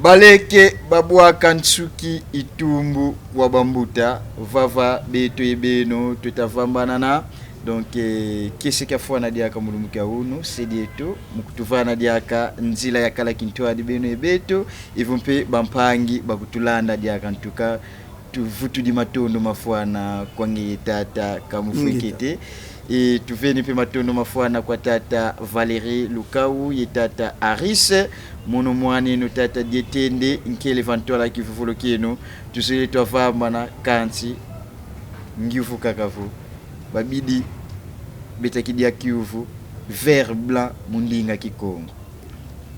Baleke babwaka nsuki, e tumbu kwa bambuta, vava beto ye beno tweta vambanana. Donc, eh, kiese kiafwana diaka mu lumbu kia unu, se dieto, mu kutuvana diaka nzila ya kala kintwadi beno ye beto, evo mpe bampangi bakutulanda diaka. En tout cas, tuvutudi matondo mafwana kwa ngeye tata Kamufwekete. Ingeta. E tuveni mpe matondo mafwana kwa tata Valérie Lukau ye tata Aris, mono mwan'eno tata Dietende, nkele va ntwala kivovolo kieno, tuzolele twavambana kansi ngiuvu kaka vo. Babidi beta kidia kiuvu, vert blanc mu ndinga Kikongo.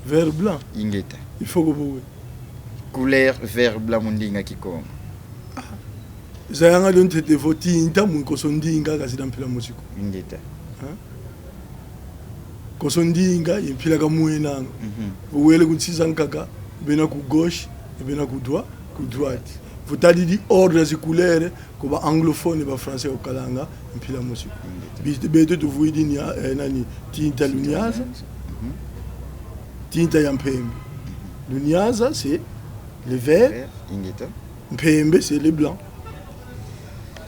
Vert blanc. Ingeta. Il faut que vous. Couleur vert blanc mu ndinga Kikongo. Zayanga dio ntete vo tinta mu konso ndinga ka zina mpila mosi ko. Ingeta. Konso ndinga ye mpila kamwenanga. Mhm. Vo wele ku nsi zankaka, bena ku gauche, bena ku droit, ku droite. Vo tadidi ordre zi couleur, ko ba anglophone, ba français okalanga mpila mosi ko. Bi-, beto tuvwidi nia, eh, nani, tinta luniaza. Mhm. Tinta ya mpembe. Luniaza, c'est le vert. Ingeta. Mpembe, c'est le blanc.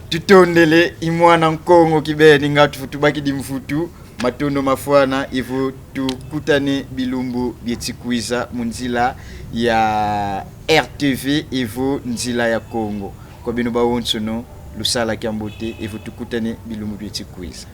Tutondele, i mwana Nkongo kibeni, nga tufutu bakidi mvutu, matondo mafwana, evo tukutane bilumbu bieti kwiza mu nzila ya R T V evo Nzila ya Kongo. Kwa beno bawonsono, lusala kiambote, evo tukutane bilumbu bieti kwiza.